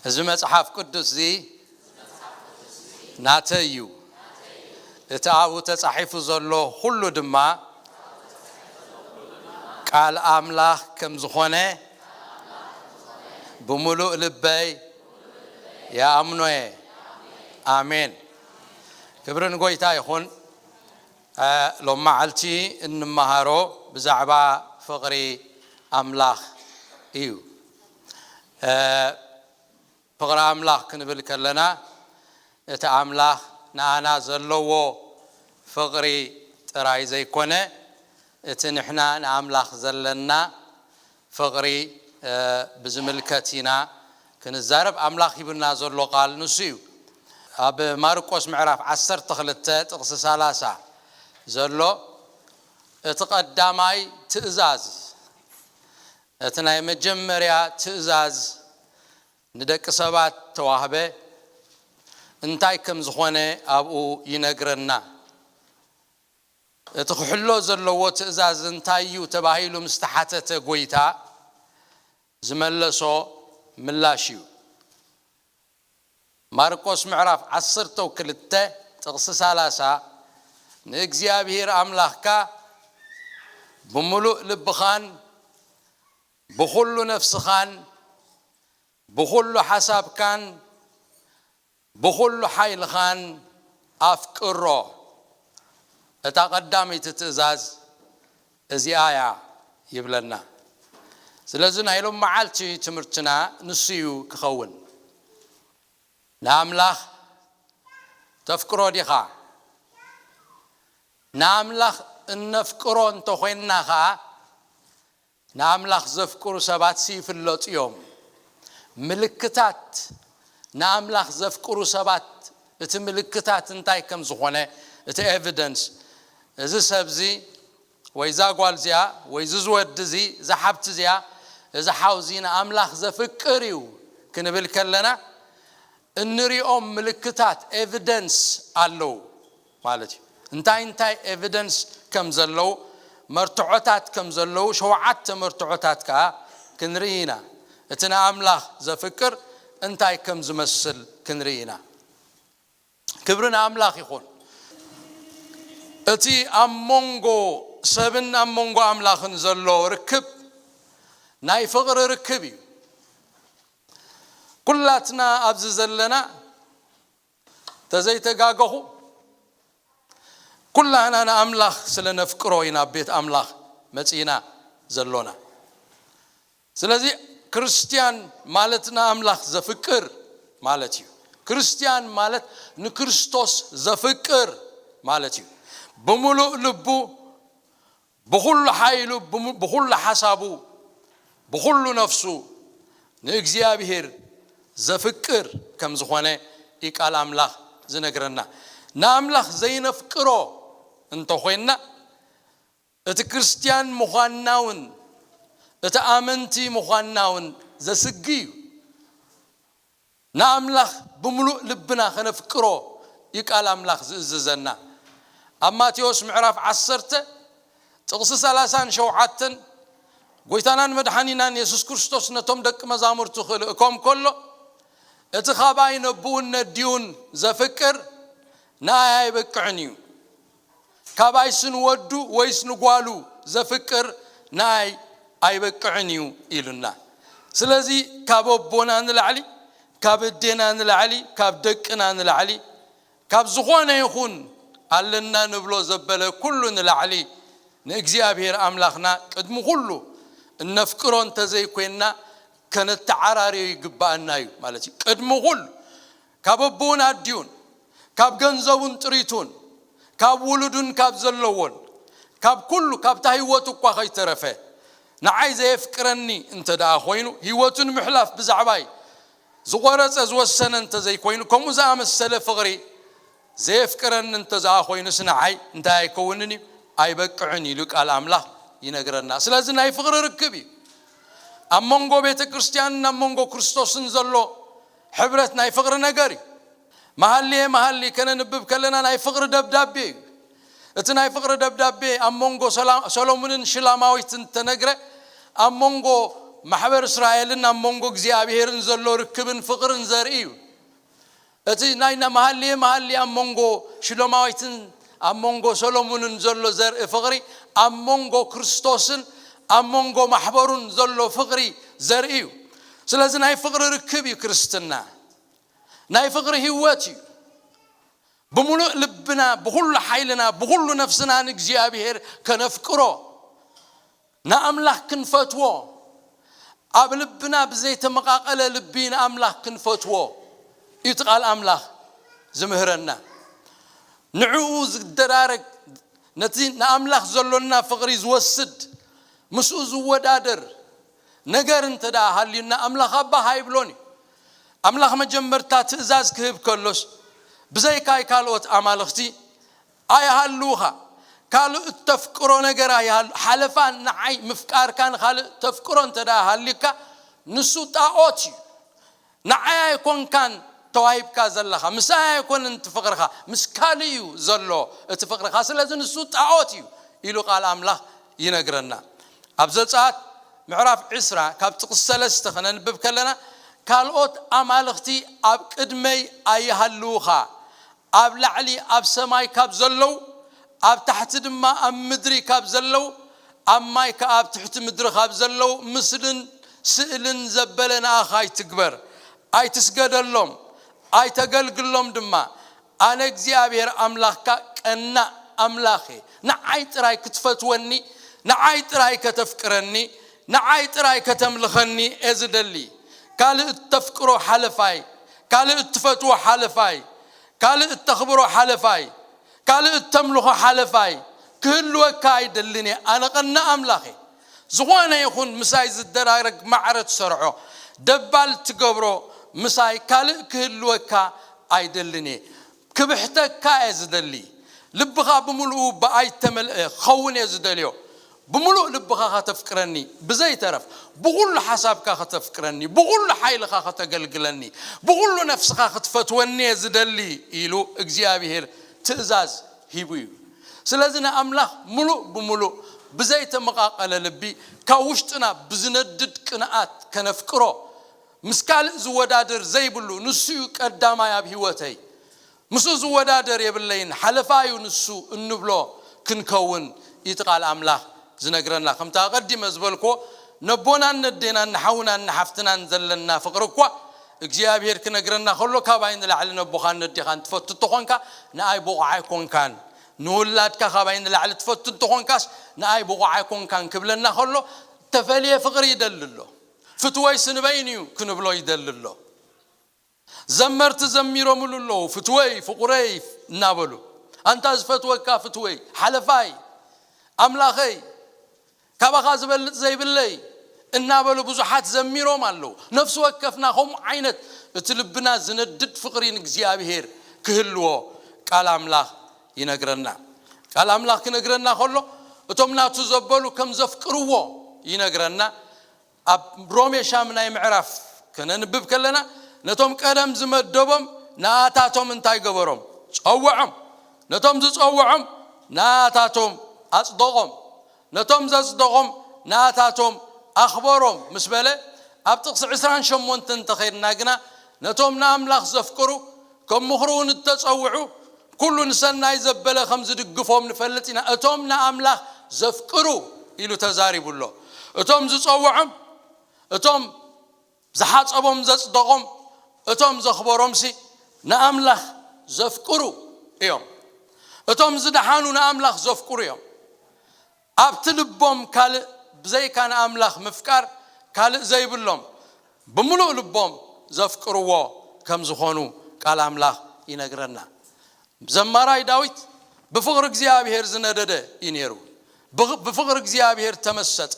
እዚ መጽሓፍ ቅዱስ እዚ ናተይ እዩ። እቲ ኣብኡ ተጻሒፉ ዘሎ ኩሉ ድማ ቃል ኣምላኽ ከም ዝኾነ ብምሉእ ልበይ ይኣምኖ እየ። ኣሜን። ክብሪ ንጎይታ ይኹን። እ፣ ሎም መዓልቲ እንመሃሮ ብዛዕባ ፍቕሪ ኣምላኽ እዩ። እ፣ ፍቕሪ ኣምላኽ ክንብል ከለና፣ እቲ ኣምላኽ ንኣና ዘለዎ ፍቕሪ ጥራይ ዘይኮነ፣ እቲ ንሕና ንኣምላኽ ዘለና ፍቕሪ፣ እ፣ ብዝምልከት ኢና ክንዛረብ። ኣምላኽ ሂቡና ዘሎ ቃል ንሱ እዩ። ኣብ ማርቆስ ምዕራፍ ዓሰርተ ክልተ ጥቕሲ ሰላሳ ዘሎ፣ እቲ ቀዳማይ ትእዛዝ፣ እቲ ናይ መጀመርያ ትእዛዝ ንደቂ ሰባት ተዋህበ፣ እንታይ ከም ዝኾነ ኣብኡ ይነግረና። እቲ ክሕሎ ዘለዎ ትእዛዝ እንታይ እዩ ተባሂሉ ምስ ተሓተተ፣ ጎይታ ዝመለሶ ምላሽ እዩ። ማርቆስ ምዕራፍ ዓሰርተ ክልተ ጥቕሲ ሰላሳ፣ "ንእግዚኣብሔር ኣምላኽካ ብምሉእ ልብኻን ብኹሉ ነፍስኻን ብኹሉ ሓሳብካን ብኹሉ ሓይልኻን ኣፍቅሮ። እታ ቀዳመይቲ ትእዛዝ እዚኣ እያ" ይብለና። ስለዚ ናይ ሎም መዓልቲ ትምህርትና ንሱ እዩ ክኸውን። ንኣምላኽ ተፍቅሮ ዲኻ? ንኣምላኽ እነፍቅሮ እንተኾይንና ኸኣ፣ ንኣምላኽ ዘፍቅሩ ሰባት ይፍለጡ እዮም። ምልክታት ንኣምላኽ ዘፍቅሩ ሰባት፣ እቲ ምልክታት እንታይ ከም ዝኾነ፣ እቲ ኤቪደንስ፣ እዚ ሰብዚ ወይ እዛ ጓል እዚኣ ወይ እዚ ዝወዲ እዚ፣ እዛ ሓብቲ እዚኣ፣ እዚ ሓው እዚ ንኣምላኽ ዘፍቅር እዩ ክንብል ከለና፣ እንሪኦም ምልክታት፣ ኤቪደንስ፣ ኣለዉ ማለት እዩ። እንታይ እንታይ ኤቪደንስ ከም ዘለዉ፣ መርትዖታት ከም ዘለዉ፣ ሸውዓተ መርትዖታት ከኣ ክንርኢ ኢና። እቲ ንኣምላኽ ዘፍቅር እንታይ ከም ዝመስል ክንርኢ ኢና። ክብሪ ንኣምላኽ ይኹን። እቲ ኣብ መንጎ ሰብን ኣብ መንጎ ኣምላኽን ዘሎ ርክብ ናይ ፍቕሪ ርክብ እዩ። ኩላትና ኣብዚ ዘለና፣ ተዘይተጋገኹ፣ ኩላና ንኣምላኽ ስለ ነፍቅሮ ኢና ኣብ ቤት ኣምላኽ መጺእና ዘሎና። ስለዚ ክርስትያን ማለት ንኣምላኽ ዘፍቅር ማለት እዩ። ክርስትያን ማለት ንክርስቶስ ዘፍቅር ማለት እዩ። ብምሉእ ልቡ፣ ብኹሉ ሓይሉ፣ ብሙ-፣ ብኹሉ ሓሳቡ፣ ብኹሉ ነፍሱ ንእግዚኣብሔር ዘፍቅር ከም ዝኾነ እዩ ቃል ኣምላኽ ዝነግረና። ንኣምላኽ ዘይነፍቅሮ እንተኾይንና፣ እቲ ክርስትያን ምዃንና እውን፣ እቲ ኣመንቲ ምዃንና እውን ዘስጊ እዩ። ንኣምላኽ ብምሉእ ልብና ከነፍቅሮ እዩ ቃል ኣምላኽ ዝእዝዘና። ኣብ ማቴዎስ ምዕራፍ ዓሰርተ ጥቕሲ ሰላሳን ሸውዓተን፣ ጎይታናን መድሓኒናን የሱስ ክርስቶስ ነቶም ደቂ መዛሙርቱ ክልእኮም ከሎ፣ "እቲ ኻብኣይ ነቦኡን ነዲኡን ዘፍቅር ንኣይ ኣይበቅዕን እዩ። ካብኣይስ ንወዱ ወይስ ንጓሉ ዘፍቅር ንኣይ ኣይበቅዕን እዩ" ኢሉና። ስለዚ ካብ ኣቦና ንላዕሊ፣ ካብ ኣዴና ንላዕሊ፣ ካብ ደቅና ንላዕሊ፣ ካብ ዝኾነ ይኹን ኣለና ንብሎ ዘበለ ኩሉ ንላዕሊ፣ ንእግዚኣብሔር ኣምላኽና ቅድሚ ኩሉ እነፍቅሮ እንተዘይኮይንና፣ ከነተዓራርዮ ይግብኣና እዩ ማለት እዩ። ቅድሚ ኩሉ፣ ካብ ኣቦኡን ኣዲኡን፣ ካብ ገንዘቡን ጥሪቱን፣ ካብ ውሉዱን ካብ ዘለዎን፣ ካብ ኩሉ፣ ካብታ ህይወቱ እኳ ከይተረፈ፣ ንዓይ ዘየፍቅረኒ እንተ ደኣ ኮይኑ፣ ህይወቱ ንምሕላፍ ብዛዕባይ ዝቖረጸ ዝወሰነ እንተ ዘይኮይኑ፣ ከምኡ ዝኣመሰለ ፍቕሪ ዘየፍቅረኒ እንተ ደኣ ኮይኑስ፣ ንዓይ እንታይ ኣይከውንን እዩ? ኣይበቅዕን እዩ ኢሉ ቃል ኣምላኽ ይነግረና። ስለዚ ናይ ፍቕሪ ርክብ እዩ። ኣብ መንጎ ቤተ ክርስትያንን ኣብ መንጎ ክርስቶስን ዘሎ ሕብረት ናይ ፍቕሪ ነገር እዩ። መሃልየ መሃሊ ከነንብብ ከለና ናይ ፍቕሪ ደብዳቤ እዩ። እቲ ናይ ፍቕሪ ደብዳቤ ኣብ መንጎ ሰላ-፣ ሰሎሞንን ሽላማዊትን ተነግረ፣ ኣብ መንጎ ማሕበር እስራኤልን ኣብ መንጎ እግዚኣብሄርን ዘሎ ርክብን ፍቕርን ዘርኢ እዩ። እቲ ናይ መሃልየ መሃልየ ኣብ መንጎ ሽሎማዊትን ኣብ መንጎ ሰሎሙንን ዘሎ ዘርኢ ፍቕሪ፣ ኣብ መንጎ ክርስቶስን ኣብ መንጎ ማሕበሩን ዘሎ ፍቕሪ ዘርኢ እዩ። ስለዚ ናይ ፍቕሪ ርክብ እዩ ክርስትና። ናይ ፍቕሪ ህይወት እዩ። ብምሉእ ልብና፣ ብኹሉ ሓይልና፣ ብኹሉ ነፍስና ንእግዚኣብሔር ከነፍቅሮ፣ ንኣምላኽ ክንፈትዎ፣ ኣብ ልብና ብዘይተመቓቐለ ልቢ ንኣምላኽ ክንፈትዎ እዩ እቲ ቃል ኣምላኽ ዝምህረና። ንዕኡ ዝደራረግ፣ ነቲ ንኣምላኽ ዘሎና ፍቕሪ ዝወስድ፣ ምስኡ ዝወዳደር ነገር እንተ ደኣ ሃልዩና፣ ኣምላኽ ኣባ ኣይብሎን እዩ። ኣምላኽ መጀመርታ ትእዛዝ ክህብ ከሎስ፣ ብዘይካይ ካልኦት ኣማልኽቲ ኣይሃልውኻ። ካልእ እተፍቅሮ ነገር ኣይሃሉ። ሓለፋ ንዓይ ምፍቃርካ ንኻልእ ተፍቅሮ እንተ ደኣ ሃልዩካ፣ ንሱ ጣዖት እዩ። ንዓይ ኣይኮንካን ተዋሂብካ ዘለኻ፣ ምሳይ ኣይኮነን እቲ ፍቕርኻ፣ ምስ ካልእ እዩ ዘሎ እቲ ፍቕርኻ። ስለዚ ንሱ ጣዖት እዩ ኢሉ ቃል ኣምላኽ ይነግረና። ኣብ ዘጸኣት ምዕራፍ ዕስራ ካብ ጥቕሲ ሰለስተ ከነንብብ ከለና፣ ካልኦት ኣማልኽቲ ኣብ ቅድመይ ኣይሃልውኻ፣ ኣብ ላዕሊ ኣብ ሰማይ ካብ ዘለዉ፣ ኣብ ታሕቲ ድማ ኣብ ምድሪ ካብ ዘለዉ፣ ኣብ ማይ ከኣ ኣብ ትሕቲ ምድሪ ካብ ዘለዉ ምስልን ስእልን ዘበለ ንኣኻ ኣይትግበር፣ ኣይትስገደሎም፣ ኣይተገልግሎም ድማ። ኣነ እግዚኣብሔር ኣምላኽካ ቀናእ ኣምላኽ እየ። ንዓይ ጥራይ ክትፈትወኒ፣ ንዓይ ጥራይ ከተፍቅረኒ፣ ንዓይ ጥራይ ከተምልኸኒ እየ ዝደሊ። ካልእ እተፍቅሮ ሓለፋይ፣ ካልእ እትፈትዎ ሓለፋይ፣ ካልእ እተኽብሮ ሓለፋይ፣ ካልእ እተምልኾ ሓለፋይ ክህልወካ ኣይደልን እየ። ኣነ ቀናእ ኣምላኽ እየ። ዝኾነ ይኹን ምሳይ ዝደራረግ ማዕረ ትሰርዖ፣ ደባል ትገብሮ ምሳይ ካልእ ክህልወካ ኣይደልን እየ። ክብሕተካ እየ ዝደሊ። ልብኻ ብምልኡ ብኣይ ተመልአ ክኸውን እየ ዝደልዮ። ብምሉእ ልብኻ ከተፍቅረኒ፣ ብዘይተረፍ ብኹሉ ሓሳብካ ከተፍቅረኒ፣ ብኹሉ ሓይልኻ ከተገልግለኒ፣ ብኹሉ ነፍስኻ ክትፈትወኒ እየ ዝደሊ ኢሉ እግዚኣብሔር ትእዛዝ ሂቡ እዩ። ስለዚ ንኣምላኽ ምሉእ ብምሉእ ብዘይተመቓቐለ ልቢ ካብ ውሽጥና ብዝነድድ ቅንኣት ከነፍቅሮ፣ ምስ ካልእ ዝወዳደር ዘይብሉ ንሱ እዩ ቀዳማይ ኣብ ህይወተይ። ምስኡ ዝወዳደር የብለይን፣ ሓለፋ እዩ ንሱ እንብሎ ክንከውን እዩ እቲ ቃል ኣምላኽ ዝነግረና። ከምቲ ኣቐዲመ ዝበልክዎ፣ ነቦናን ነዴናን ንሓውናን ንሓፍትናን ዘለና ፍቕሪ እኳ እግዚኣብሔር ክነግረና ከሎ፣ ካባይ ንላዕሊ ነቦኻን ነዴኻን ትፈቱ እንተኾንካ፣ ንኣይ ብቑዕ ኣይኮንካን። ንውላድካ ካባይ ንላዕሊ ትፈቱ እንተኾንካስ፣ ንኣይ ብቑዕ ኣይኮንካን ክብለና ከሎ፣ ተፈልየ ፍቕሪ ይደሊ ኣሎ። ፍትወይ ስንበይን እዩ ክንብሎ ይደሊ ኣሎ። ዘመርቲ ዘሚሮምሉ ኣለዉ፣ ፍትወይ ፍቑረይ እናበሉ። ኣንታ ዝፈትወካ ፍትወይ፣ ሓለፋይ፣ ኣምላኸይ፣ ካባኻ ዝበልጽ ዘይብለይ እናበሉ ብዙሓት ዘሚሮም ኣለዉ። ነፍሲ ወከፍና ከምኡ ዓይነት እቲ ልብና ዝነድድ ፍቕሪ ንእግዚኣብሔር ክህልዎ ቃል ኣምላኽ ይነግረና። ቃል ኣምላኽ ክነግረና ከሎ፣ እቶም ናቱ ዘበሉ ከም ዘፍቅርዎ ይነግረና። ኣብ ሮሜ ሻምናይ ምዕራፍ ከነንብብ ከለና፣ ነቶም ቀደም ዝመደቦም ንኣታቶም እንታይ ገበሮም? ጸውዖም። ነቶም ዝጸውዖም ንኣታቶም ኣጽደቖም። ነቶም ዘጽደቖም ንኣታቶም ኣኽበሮም ምስ በለ፣ ኣብ ጥቕሲ ዕስራን ሸሞንተን እንተኸድና ግና፣ ነቶም ንኣምላኽ ዘፍቅሩ፣ ከም ምኽሩ እውን እተጸውዑ፣ ኩሉ ንሰናይ ዘበለ ከም ዝድግፎም ንፈልጥ ኢና። እቶም ንኣምላኽ ዘፍቅሩ ኢሉ ተዛሪቡ ኣሎ። እቶም ዝጸውዖም፣ እቶም ዝሓጸቦም ዘጽደቖም፣ እቶም ዘኽበሮምሲ ንኣምላኽ ዘፍቅሩ እዮም። እቶም ዝደሓኑ ንኣምላኽ ዘፍቅሩ እዮም። ኣብቲ ልቦም ካልእ ብዘይካ ንኣምላኽ ምፍቃር ካልእ ዘይብሎም፣ ብምሉእ ልቦም ዘፍቅርዎ ከም ዝኾኑ ቃል ኣምላኽ ይነግረና። ዘማራይ ዳዊት ብፍቕሪ እግዚኣብሔር ዝነደደ እዩ ነይሩ። ብኽ-፣ ብፍቕሪ እግዚኣብሔር ተመሰጠ።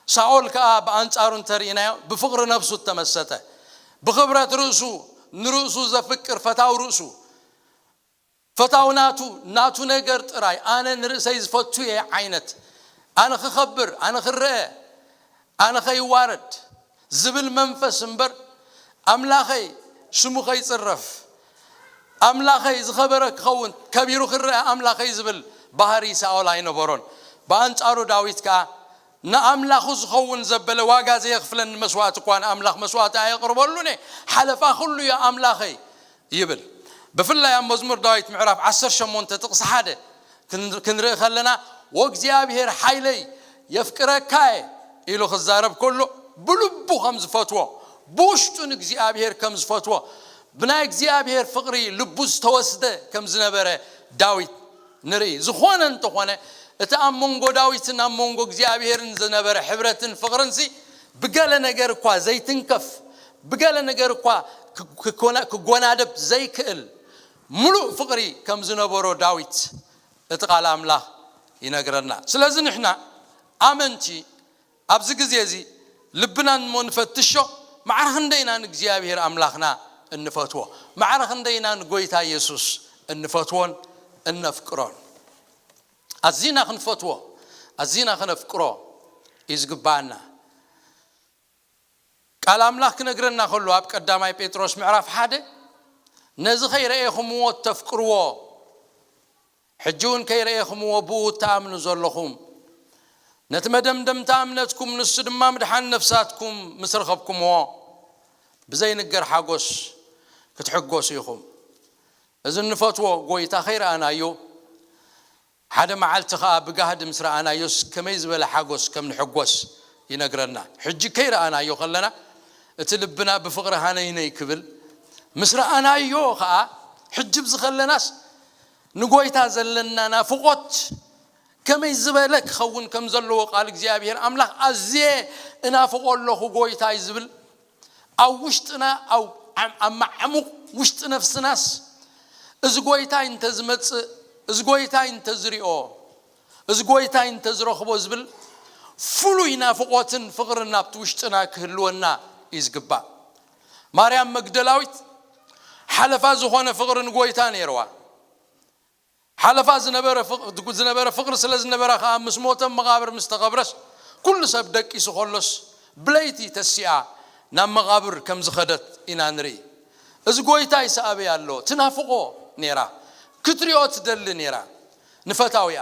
ሳኦል ከኣ ብኣንጻሩ እንተርኢናዮ፣ ብፍቕሪ ነፍሱ እተመሰጠ። ብኽብረት ርእሱ፣ ንርእሱ ዘፍቅር ፈታው ርእሱ፣ ፈታው ናቱ፣ ናቱ ነገር ጥራይ፣ ኣነ ንርእሰይ ዝፈቱ እየ ዓይነት፣ ኣነ ክኸብር፣ ኣነ ክረአ፣ ኣነ ከይዋረድ ዝብል መንፈስ እምበር፣ ኣምላኸይ ሽሙ ከይጽረፍ፣ ኣምላኸይ ዝኸበረ ክኸውን፣ ከቢሩ ክረአ ኣምላኸይ ዝብል ባህሪ ሳኦል ኣይነበሮን። ብኣንጻሩ ዳዊት ከኣ ንኣምላኹ ዝኸውን ዘበለ ዋጋ ዘየኽፍለኒ መስዋእቲ እኳ ንኣምላኽ መስዋእቲ ኣየቕርበሉን እየ። ሓለፋ ኩሉ እዮ ኣምላኸይ ይብል። ብፍላይ ኣብ መዝሙር ዳዊት ምዕራፍ ዓሰርተ ሸሞንተ ጥቕሲ ሓደ ክን- ክንርኢ ከለና፣ "ወእግዚኣብሔር ሓይለይ የፍቅረካ እየ" ኢሉ ክዛረብ ከሎ፣ ብልቡ ከም ዝፈትዎ፣ ብውሽጡ ንእግዚኣብሔር ከም ዝፈትዎ፣ ብናይ እግዚኣብሔር ፍቕሪ ልቡ ዝተወስደ ከም ዝነበረ ዳዊት ንርኢ። ዝኾነ እንተኾነ፣ እቲ ኣብ መንጎ ዳዊትን ኣብ መንጎ እግዚኣብሔርን ዝነበረ ሕብረትን ፍቕርንሲ፣ ብገለ ነገር እኳ ዘይትንከፍ፣ ብገለ ነገር እኳ ክኮና- ክጎናደብ ዘይክእል ምሉእ ፍቕሪ ከም ዝነበሮ ዳዊት እቲ ቃል ኣምላኽ ይነግረና። ስለዚ ንሕና ኣመንቲ ኣብዚ ግዜ እዚ ልብና እሞ ንፈትሾ፣ ማዕረ ክንደይና ንእግዚኣብሔር ኣምላኽና እንፈትዎ፣ ማዕረ ክንደይና ንጎይታ ኢየሱስ እንፈትዎን እነፍቅሮን። ኣዚና ክንፈትዎ፣ ኣዚና ከነፍቅሮ እዩ ዝግባኣና። ቃል ኣምላኽ ክነግረና ከሎ ኣብ ቀዳማይ ጴጥሮስ ምዕራፍ ሓደ፣ "ነዚ ከይረኤኹምዎ እተፍቅርዎ፣ ሕጂ እውን ከይረኤኹምዎ ብኡ እትኣምኑ ዘለኹም፣ ነቲ መደምደምታ እምነትኩም፣ ንሱ ድማ ምድሓን ነፍሳትኩም ምስ ረኸብኩምዎ፣ ብዘይንገር ሓጎስ ክትሕጎሱ ኢኹም።" እዚ እንፈትዎ ጎይታ ከይረኣናዮ፣ ሓደ መዓልቲ ኸኣ ብጋህዲ ምስ ረኣናዮስ ከመይ ዝበለ ሓጎስ ከም ንሕጎስ ይነግረና። ሕጂ ከይረኣናዮ ከለና፣ እቲ ልብና ብፍቕሪ ሃነይነይ ክብል፣ ምስ ረኣናዮ ኸኣ፣ ሕጂ ብዚ ከለናስ ንጎይታ ዘለና ናፍቖት ከመይ ዝበለ ክኸውን ከም ዘለዎ ቃል እግዚኣብሔር ኣምላኽ፣ "ኣዝየ እናፍቖ ኣለኹ ጎይታይ" ዝብል ኣብ ውሽጥና፣ ኣብ ዓም- ኣብ ማዕሙቕ ውሽጢ ነፍስናስ፣ "እዚ ጎይታይ እንተ ዝመጽእ፣ እዚ ጎይታይ እንተ ዝሪኦ፣ እዚ ጎይታይ እንተ ዝረኽቦ" ዝብል ፍሉይ ናፍቖትን ፍቕርን ናብቲ ውሽጥና ክህልወና እዩ ዝግባእ። ማርያም መግደላዊት ሓለፋ ዝኾነ ፍቕሪ ንጎይታ ነይርዋ። ሓለፋ ዝነበረ ፍቕ- ዝነበረ ፍቕሪ ስለ ዝነበራ ከኣ፣ ምስ ሞተ ኣብ መቓብር ምስ ተቐብረስ፣ ኩሉ ሰብ ደቂሱ ከሎስ፣ ብለይቲ ተሲኣ ናብ መቓብር ከም ዝኸደት ኢና ንርኢ። እዚ ጎይታ ይስኣበያ ኣሎ፣ ትናፍቖ ነይራ፣ ክትሪኦ ትደሊ ነይራ። ንፈታዊኣ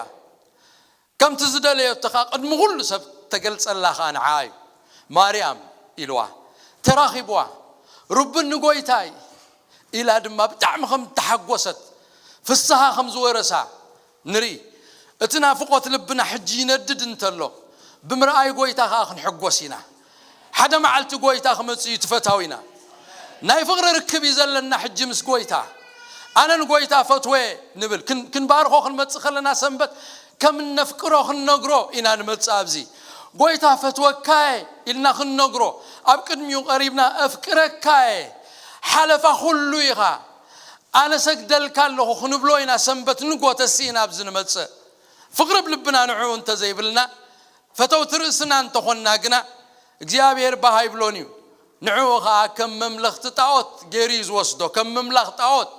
ከምቲ ዝደለየቶ ከኣ ቅድሚ ኩሉ ሰብ ተገልጸላ ከኣ ንዓኣ እዩ። "ማርያም" ኢልዋ፣ ተራኺብዋ፣ "ርብኒ ጎይታይ" ኢላ ድማ ብጣዕሚ ከም እተሓጎሰት፣ ፍስሃ ከም ዝወረሳ ንርኢ። እቲ ናፍቖት ልብና ሕጂ ይነድድ እንተሎ፣ ብምርኣይ ጎይታ ከኣ ክንሕጎስ ኢና። ሓደ መዓልቲ ጎይታ ክመጽእ እዩ፣ ትፈታዊና። ናይ ፍቕሪ ርክብ እዩ ዘለና ሕጂ ምስ ጎይታ። ኣነ ንጎይታ ፈትወ ንብል። ክን- ክንባርኾ ክንመጽእ ከለና ሰንበት ከም እነፍቅሮ ክንነግሮ ኢና ንመጽእ ኣብዚ። "ጎይታ ፈትወካየ" ኢልና ክንነግሮ፣ ኣብ ቅድሚኡ ቀሪብና "እፍቅረካየ፣ ሓለፋ ኩሉ ኢኻ፣ ኣነ ሰግደልካ ኣለኹ" ክንብሎ ኢና ሰንበት ንጎ ተሲእና ኣብዚ ንመጽእ። ፍቕሪ ኣብ ልብና ንዕኡ እንተዘይብልና፣ ፈተውቲ ርእስና እንተኾንና ግና፣ እግዚኣብሔር ባህ ኣይብሎን እዩ። ንዕኡ ኸኣ ከም መምለኽቲ ጣዖት ገይሩ እዩ ዝወስዶ፣ ከም ምምላኽ ጣዖት።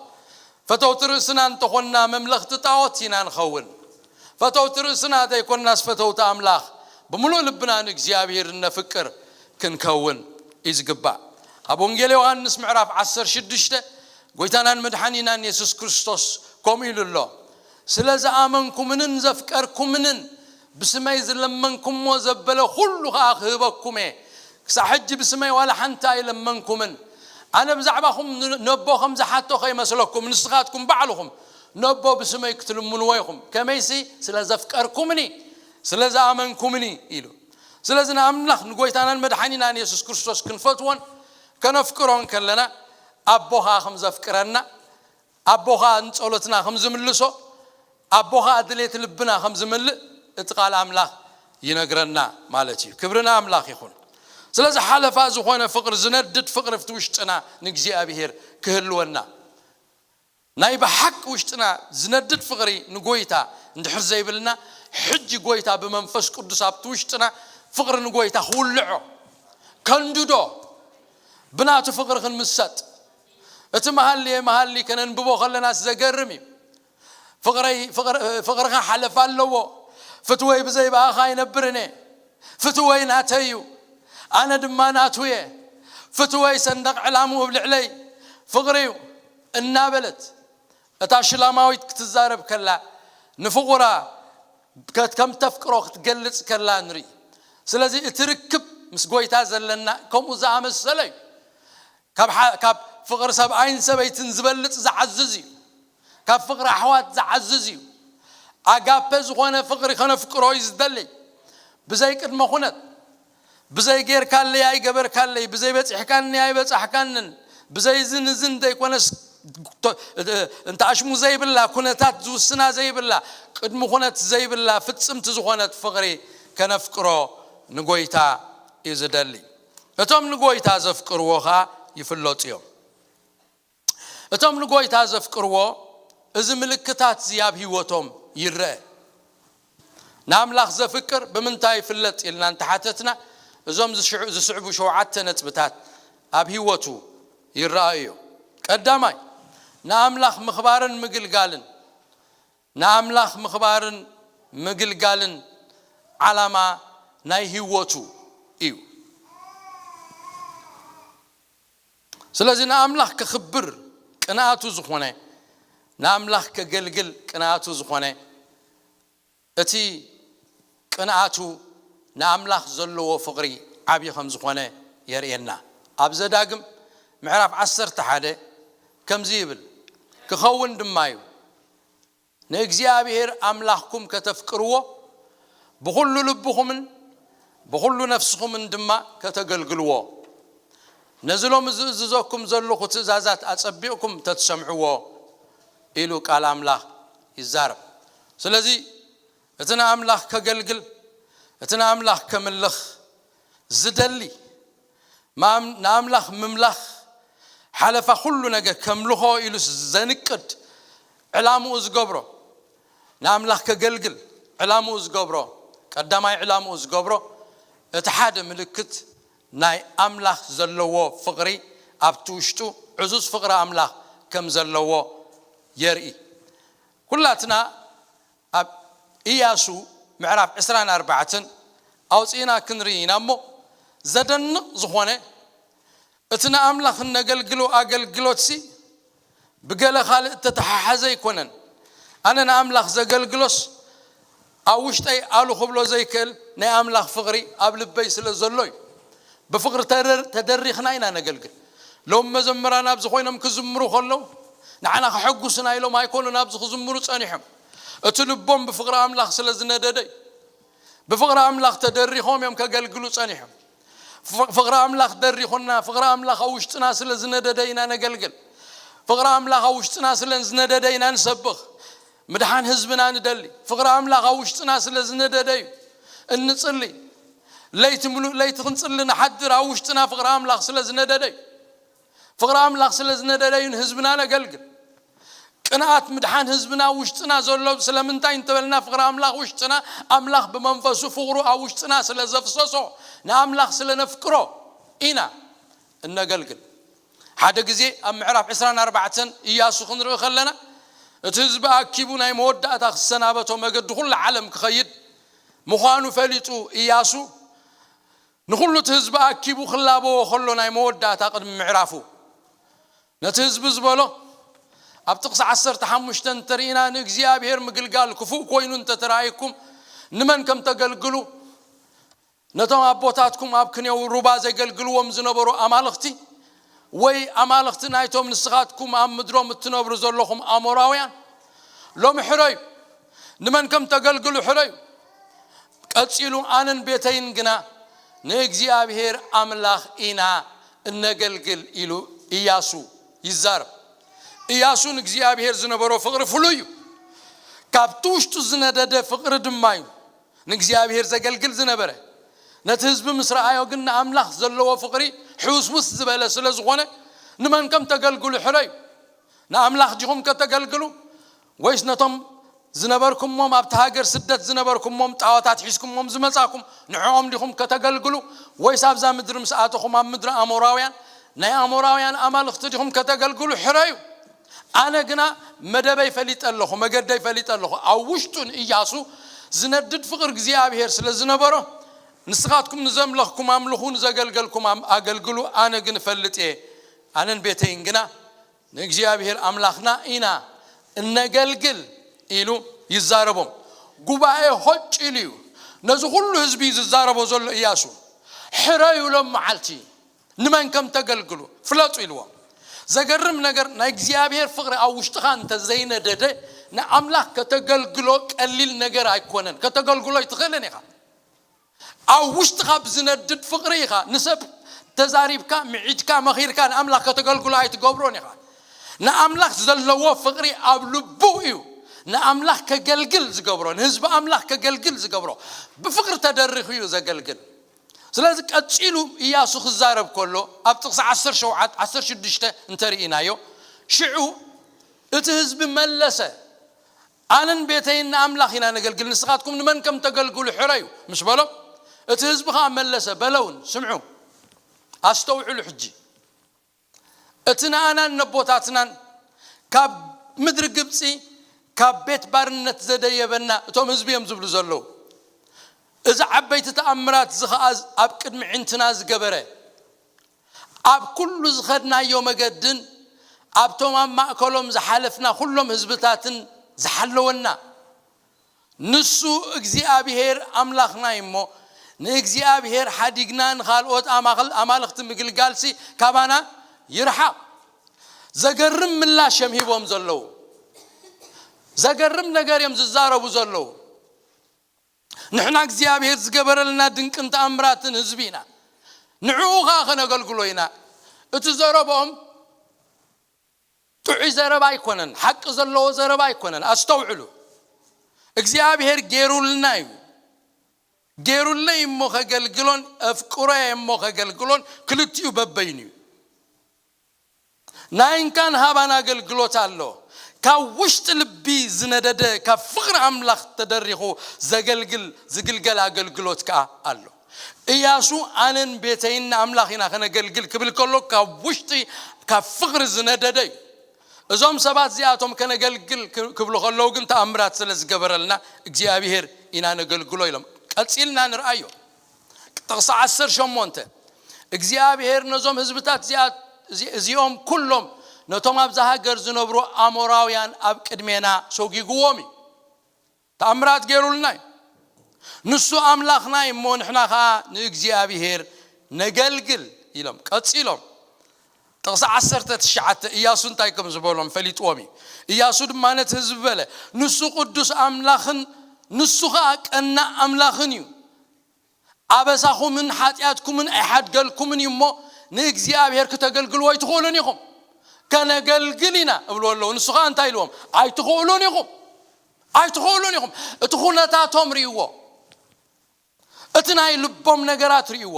ፈተውቲ ርእስና እንተኾንና፣ መምለኽቲ ጣዖት ኢና ንኸውን። ፈተውቲ ርእስና ዘይኮንናስ፣ ፈተውቲ ኣምላኽ፣ ብምሉእ ልብና ንእግዚኣብሔር እነፍቅር ክንከውን እዩ ዝግባእ። ኣብ ወንጌል ዮሃንስ ምዕራፍ ዓሰርተ ሽዱሽተ፣ ጎይታናን መድሓኒናን የሱስ ክርስቶስ ከምኡ ኢሉ ኣሎ፣ "ስለ ዝኣመንኩምንን ዘፍቀርኩምንን፣ ብስመይ ዝለመንኩምዎ ዘበለ ኩሉ ኸኣ ክህበኩም እየ። ክሳዕ ሕጂ ብስመይ ዋላ ሓንቲ ኣይለመንኩምን። ኣነ ብዛዕባኹም ን- ነቦ ከም ዝሓቶ ከይመስለኩም፣ ንስኻትኩም ባዕልኹም ነቦ ብስመይ ክትልምንዎ ኢኹም። ከመይሲ ስለ ዘፍቀርኩምኒ፣ ስለ ዝኣመንኩምኒ" ኢሉ። ስለዚ ንኣምላኽ፣ ንጎይታናን መድሓኒናን የሱስ ክርስቶስ ክንፈትዎን ከነፍቅሮን ከለና፣ ኣቦ ኸኣ ከም ዘፍቅረና፣ ኣቦ ኸኣ ንጸሎትና ከም ዝምልሶ፣ ኣቦ ኸኣ ድሌት ልብና ከም ዝምልእ እቲ ቃል ኣምላኽ ይነግረና ማለት እዩ። ክብሪ ንኣምላኽ ይኹን። ስለዚ ሓለፋ ዝኾነ ፍቕሪ፣ ዝነድድ ፍቕሪ ኣብቲ ውሽጥና ንእግዚኣብሔር ክህልወና፣ ናይ ብሓቂ ውሽጥና ዝነድድ ፍቕሪ ንጎይታ እንድሕር ዘይብልና፣ ሕጂ ጎይታ ብመንፈስ ቅዱስ ኣብቲ ውሽጥና ፍቕሪ ንጎይታ ክውልዖ፣ ከንድዶ፣ ብናቱ ፍቕሪ ክንምሰጥ። እቲ መሃልየ መሃሊ ከነንብቦ ከለናስ ዘገርም እዩ። "ፍቕረይ፣ ፍቕር- ፍቕርኻ ሓለፋ ኣለዎ። ፍትወይ ብዘይ ብኣኻ ኣይነብርን እየ። ፍትወይ ናተይ እዩ፣ ኣነ ድማ ናቱ እየ። ፍትወይ ሰንደቕ ዕላምኡ ኣብ ልዕለይ ፍቕሪ እዩ" እናበለት እታ ሽላማዊት ክትዛረብ ከላ፣ ንፍቑራ ከ- ከም ተፍቅሮ ክትገልጽ ከላ ንርኢ። ስለዚ እቲ ርክብ ምስ ጎይታ ዘለና ከምኡ ዝኣመሰለ እዩ። ካብ ፍቕሪ ሰብኣይን ሰበይትን ዝበልፅ ዝዓዝዝ እዩ። ካብ ፍቕሪ ኣሕዋት ዝዓዝዝ እዩ። ኣጋፔ ዝኾነ ፍቕሪ ከነፍቅሮ እዩ ዝደሊ። ብዘይ ቅድመ ኩነት፣ ብዘይ ጌርካለይ ኣይገበርካለይ፣ ብዘይ በፂሕካኒ ኣይበፃሕካንን፣ ብዘይ ዝን ዝን ዘይኮነስ እንተ ኣሽሙ ዘይብላ፣ ኩነታት ዝውስና ዘይብላ፣ ቅድሚ ኩነት ዘይብላ ፍፅምቲ ዝኾነት ፍቕሪ ከነፍቅሮ ንጎይታ እዩ ዝደሊ። እቶም ንጎይታ ዘፍቅርዎ ኸኣ ይፍለጡ እዮም። እቶም ንጎይታ ዘፍቅርዎ፣ እዚ ምልክታት እዚ ኣብ ህይወቶም ይረአ። ንኣምላኽ ዘፍቅር ብምንታይ ይፍለጥ ኢልና እንተሓተትና፣ እዞም ዝስዕቡ ሸውዓተ ነጥብታት ኣብ ህይወቱ ይረኣዩ እዮም። ቀዳማይ፣ ንኣምላኽ ምኽባርን ምግልጋልን፣ ንኣምላኽ ምኽባርን ምግልጋልን ዓላማ ናይ ህይወቱ እዩ። ስለዚ ንኣምላኽ ከኽብር ቅንኣቱ ዝኾነ፣ ንኣምላኽ ከገልግል ቅንኣቱ ዝኾነ፣ እቲ ቅንኣቱ ንኣምላኽ ዘለዎ ፍቕሪ ዓብዪ ከም ዝኾነ የርእየና። ኣብ ዘዳግም ምዕራፍ ዓሰርተ ሓደ ከምዚ ይብል፣ ክኸውን ድማ እዩ፣ ንእግዚኣብሔር ኣምላኽኩም ከተፍቅርዎ፣ ብኹሉ ልብኹምን ብኹሉ ነፍስኹምን ድማ ከተገልግልዎ፣ ነዚ ሎሚ ዝእዝዘኩም ዘለኹ ትእዛዛት ኣጸቢቕኩም ተትሰምዕዎ ኢሉ ቃል ኣምላኽ ይዛረብ። ስለዚ እቲ ንኣምላኽ ከገልግል፣ እቲ ንኣምላኽ ከምልኽ ዝደሊ፣ ንኣምላኽ ምምላኽ ሓለፋ ኩሉ ነገር ከምልኾ ኢሉ ዘንቅድ ዕላምኡ ዝገብሮ፣ ንኣምላኽ ከገልግል ዕላምኡ ዝገብሮ፣ ቀዳማይ ዕላምኡ ዝገብሮ፣ እቲ ሓደ ምልክት ናይ ኣምላኽ ዘለዎ ፍቕሪ፣ ኣብቲ ውሽጡ ዕዙዝ ፍቕሪ ኣምላኽ ከም ዘለዎ የርኢ። ኩላትና ኣብ ኢያሱ ምዕራፍ ዕስራን ኣርባዕተን ኣውፂእና ክንርኢ ኢና እሞ፣ ዘደንቕ ዝኾነ፣ እቲ ንኣምላኽ እነገልግሎ ኣገልግሎትሲ ብገለ ካልእ እተተሓሓዘ ኣይኮነን። ኣነ ንኣምላኽ ዘገልግሎስ ኣብ ውሽጠይ ኣሉ ክብሎ ዘይክእል ናይ ኣምላኽ ፍቕሪ ኣብ ልበይ ስለ ዘሎ እዩ። ብፍቕሪ ተደሪኽና ኢና ነገልግል። ሎም መዘምራን ኣብዚ ኮይኖም ክዝምሩ ከለዉ፣ ንዓና ከሐጉሱና ኢሎም ኣይኮኑን ኣብዚ ክዝምሩ ጸኒሖም። እቲ ልቦም ብፍቕሪ ኣምላኽ ስለ ዝነደደ እዩ። ብፍቕሪ ኣምላኽ ተደሪኾም እዮም ከገልግሉ ጸኒሖም። ፍቕሪ ኣምላኽ ደሪኹና፣ ፍቕሪ ኣምላኽ ኣብ ውሽጥና ስለ ዝነደደ ኢና ነገልግል። ፍቕሪ ኣምላኽ ኣብ ውሽጥና ስለ ዝነደደ ኢና ንሰብኽ። ምድሓን ህዝብና ንደሊ። ፍቕሪ ኣምላኽ ኣብ ውሽጥና ስለ ዝነደደ እዩ እንጽሊ። ለይቲ ምሉእ ለይቲ ክንጽሊ ንሓድር፣ ኣብ ውሽጥና ፍቕሪ ኣምላኽ ስለ ዝነደደ እዩ። ፍቕሪ ኣምላኽ ስለ ዝነደደ እዩ ንህዝብና ነገልግል። ቅንኣት ምድሓን ህዝብና ውሽጥና ዘሎ ስለምንታይ እንተበልና፣ ፍቕሪ ኣምላኽ ውሽጥና፣ ኣምላኽ ብመንፈሱ ፍቕሩ ኣብ ውሽጥና ስለ ዘፍሰሶ፣ ንኣምላኽ ስለ ነፍቅሮ ኢና እነገልግል። ሓደ ግዜ ኣብ ምዕራፍ ዕስራን ኣርባዕተን ኢያሱ ክንርኢ ከለና፣ እቲ ህዝቢ ኣኪቡ ናይ መወዳእታ ክሰናበቶ፣ መገዲ ኩሉ ዓለም ክኸይድ ምዃኑ ፈሊጡ ኢያሱ፣ ንኹሉ እቲ ህዝቢ ኣኪቡ ክላበዎ ከሎ፣ ናይ መወዳእታ ቅድሚ ምዕራፉ ነቲ ህዝቢ ዝበሎ፣ ኣብ ጥቕሲ ዓሰርተ ሓሙሽተ እንተርኢና፣ ንእግዚኣብሔር ምግልጋል ክፉእ ኮይኑ እንተተራእየኩም፣ ንመን ከም ተገልግሉ፣ ነቶም ኣቦታትኩም ኣብ ክንየው ሩባ ዘገልግልዎም ዝነበሩ ኣማልኽቲ፣ ወይ ኣማልኽቲ ናይቶም ንስኻትኩም ኣብ ምድሮም እትነብሩ ዘለኹም ኣሞራውያን፣ ሎሚ ሕረዩ። ንመን ከም ተገልግሉ ሕረዩ። ቀጺሉ፣ ኣነን ቤተይን ግና ንእግዚኣብሔር ኣምላኽ ኢና እነገልግል ኢሉ ኢያሱ ይዛረብ። ኢያሱ ንእግዚኣብሔር ዝነበሮ ፍቕሪ ፍሉይ እዩ። ካብቲ ውሽጡ ዝነደደ ፍቕሪ ድማ እዩ ንእግዚኣብሔር ዘገልግል ዝነበረ። ነቲ ህዝቢ ምስ ረኣዮ ግን ንኣምላኽ ዘለዎ ፍቕሪ ሕውስውስ ዝበለ ስለ ዝኾነ፣ ንመን ከም ተገልግሉ ሕረዩ። ንኣምላኽ ዲኹም ከተገልግሉ፣ ወይስ ነቶም ዝነበርኩሞም፣ ኣብቲ ሃገር ስደት ዝነበርኩሞም ጣዖታት ሒዝኩሞም ዝመጻኩም ንዕኦም ዲኹም ከተገልግሉ? ወይስ ኣብዛ ምድሪ ምስ ኣተኹም ኣብ ምድሪ ኣሞራውያን ናይ ኣሞራውያን ኣማልኽቲ ዲኹም ከተገልግሉ? ሕረዩ። ኣነ ግና መደበይ ፈሊጠ ኣለኹ፣ መገደይ ፈሊጠ ኣለኹ። ኣብ ውሽጡ ንኢያሱ ዝነድድ ፍቕሪ እግዚኣብሔር ስለ ዝነበሮ፣ ንስኻትኩም ንዘምለኽኩም ኣምልኹ፣ ንዘገልገልኩም ኣም-፣ ኣገልግሉ፣ ኣነ ግን እፈልጥ እየ፣ ኣነን ቤተይን ግና ንእግዚኣብሔር ኣምላኽና ኢና እነገልግል ኢሉ ይዛረቦም። ጉባኤ ሆጭ ኢሉ እዩ። ነዚ ኩሉ ህዝቢ እዩ ዝዛረቦ ዘሎ። እያሱ ሕረዩ ሎም መዓልቲ ንመን ከም ተገልግሉ ፍለጡ ኢልዎም። ዘገርም ነገር፣ ናይ እግዚኣብሔር ፍቕሪ ኣብ ውሽጥኻ እንተ ዘይነደደ፣ ንኣምላኽ ከተገልግሎ ቀሊል ነገር ኣይኮነን። ከተገልግሎ ኣይትኽእልን ኢኻ። ኣብ ውሽጥኻ ብዝነድድ ፍቕሪ ኢኻ ንሰብ ተዛሪብካ፣ ምዒድካ፣ መኺርካ ንኣምላኽ ከተገልግሎ ኣይትገብሮን ኢኻ። ንኣምላኽ ዘለዎ ፍቕሪ ኣብ ልቡ እዩ ንኣምላኽ ከገልግል ዝገብሮ፣ ንህዝቢ ኣምላኽ ከገልግል ዝገብሮ። ብፍቕሪ ተደሪኹ እዩ ዘገልግል። ስለዚ ቀጺሉ እያሱ ክዛረብ ከሎ ኣብ ጥቕሲ ዓሰርተ ሸውዓተ፣ ዓሰርተ ሽዱሽተ እንተርኢናዮ፣ ሽዑ እቲ ህዝቢ መለሰ፣ ኣነን ቤተይን ንኣምላኽ ኢና ነገልግል፣ ንስኻትኩም ንመን ከም ተገልግሉ ሕረዩ ምስ በሎም፣ እቲ ህዝቢ ኸኣ መለሰ፣ በለውን፣ ስምዑ፣ ኣስተውዕሉ ሕጂ። እቲ ንኣናን ነቦታትናን ካብ ምድሪ ግብጺ፣ ካብ ቤት ባርነት ዘደየበና፣ እቶም ህዝቢ እዮም ዝብሉ ዘለዉ። እዚ ዓበይቲ ተኣምራት እዚ ኸኣ ኣብ ቅድሚ ዕንትና ዝገበረ፣ ኣብ ኩሉ ዝኸድናዮ መገድን ኣብቶም ኣብ ማእከሎም ዝሓለፍና ኩሎም ህዝብታትን ዝሓለወና፣ ንሱ እግዚኣብሔር ኣምላኽና እዩ እሞ፣ ንእግዚኣብሔር ሓዲግና ንኻልኦት ኣማኽል-፣ ኣማልኽቲ ምግልጋልሲ ካባና ይርሓቕ። ዘገርም ምላሽ እዮም ሂቦም ዘለዉ። ዘገርም ነገር እዮም ዝዛረቡ ዘለዉ። ንሕና እግዚኣብሔር ዝገበረልና ድንቅን ተኣምራትን ህዝቢ ኢና። ንዕኡ ኸኣ ኸነገልግሎ ኢና። እቲ ዘረቦም ጥዑይ ዘረባ ኣይኮነን፣ ሓቂ ዘለዎ ዘረባ ኣይኮነን። ኣስተውዕሉ። እግዚኣብሔር ገይሩልና እዩ። ገይሩለይ እሞ ኸገልግሎን፣ ኣፍቅሮየ እሞ ኸገልግሎን፣ ክልቲኡ በበይኑ እዩ። ናይ እንካን ሃባን ኣገልግሎት ኣሎ። ካብ ውሽጢ ልቢ ዝነደደ፣ ካብ ፍቕሪ ኣምላኽ ተደሪኹ ዘገልግል፣ ዝግልገል ኣገልግሎት ከኣ ኣሎ። እያሱ ኣነን ቤተይን ንኣምላኽ ኢና ከነገልግል ክብል ከሎ፣ ካብ ውሽጢ፣ ካብ ፍቕሪ ዝነደደ እዩ። እዞም ሰባት እዚኣቶም ከነገልግል ክ-፣ ክብሉ ከለዉ ግን ተኣምራት ስለ ዝገበረልና እግዚኣብሔር ኢና ነገልግሎ ኢሎም። ቀጺልና ንርኣዮ። ጥቕሲ ዓሰርተ ሸሞንተ፣ እግዚኣብሔር ነዞም ህዝብታት እዚኣ-፣ እዚ-፣ እዚኦም ኩሎም ነቶም ኣብዛ ሃገር ዝነብሩ ኣሞራውያን ኣብ ቅድሜና ሰጒግዎም እዩ። ተኣምራት ገይሩልና እዩ። ንሱ ኣምላኽና እዩ እሞ ንሕና ኸኣ ንእግዚኣብሔር ነገልግል ኢሎም ቀጺሎም። ጥቕሲ ዓሰርተ ትሽዓተ እያሱ እንታይ ከም ዝበሎም ፈሊጥዎም እዩ። እያሱ ድማ ነቲ ህዝቢ በለ፣ "ንሱ ቅዱስ ኣምላኽን ንሱ ኸኣ ቀናእ ኣምላኽን እዩ። ኣበሳኹምን ሓጢኣትኩምን ኣይሓድገልኩምን እዩ እሞ ንእግዚኣብሔር ክተገልግልዎ ኣይትኽእሉን ኢኹም። ከነገልግል ኢና" እብልዎ ኣለዉ። ንሱ ኸኣ እንታይ ኢልዎም? "ኣይትኽእሉን ኢኹም፣ ኣይትኽእሉን ኢኹም።" እቲ ኹነታቶም ርእይዎ፣ እቲ ናይ ልቦም ነገራት ርእይዎ።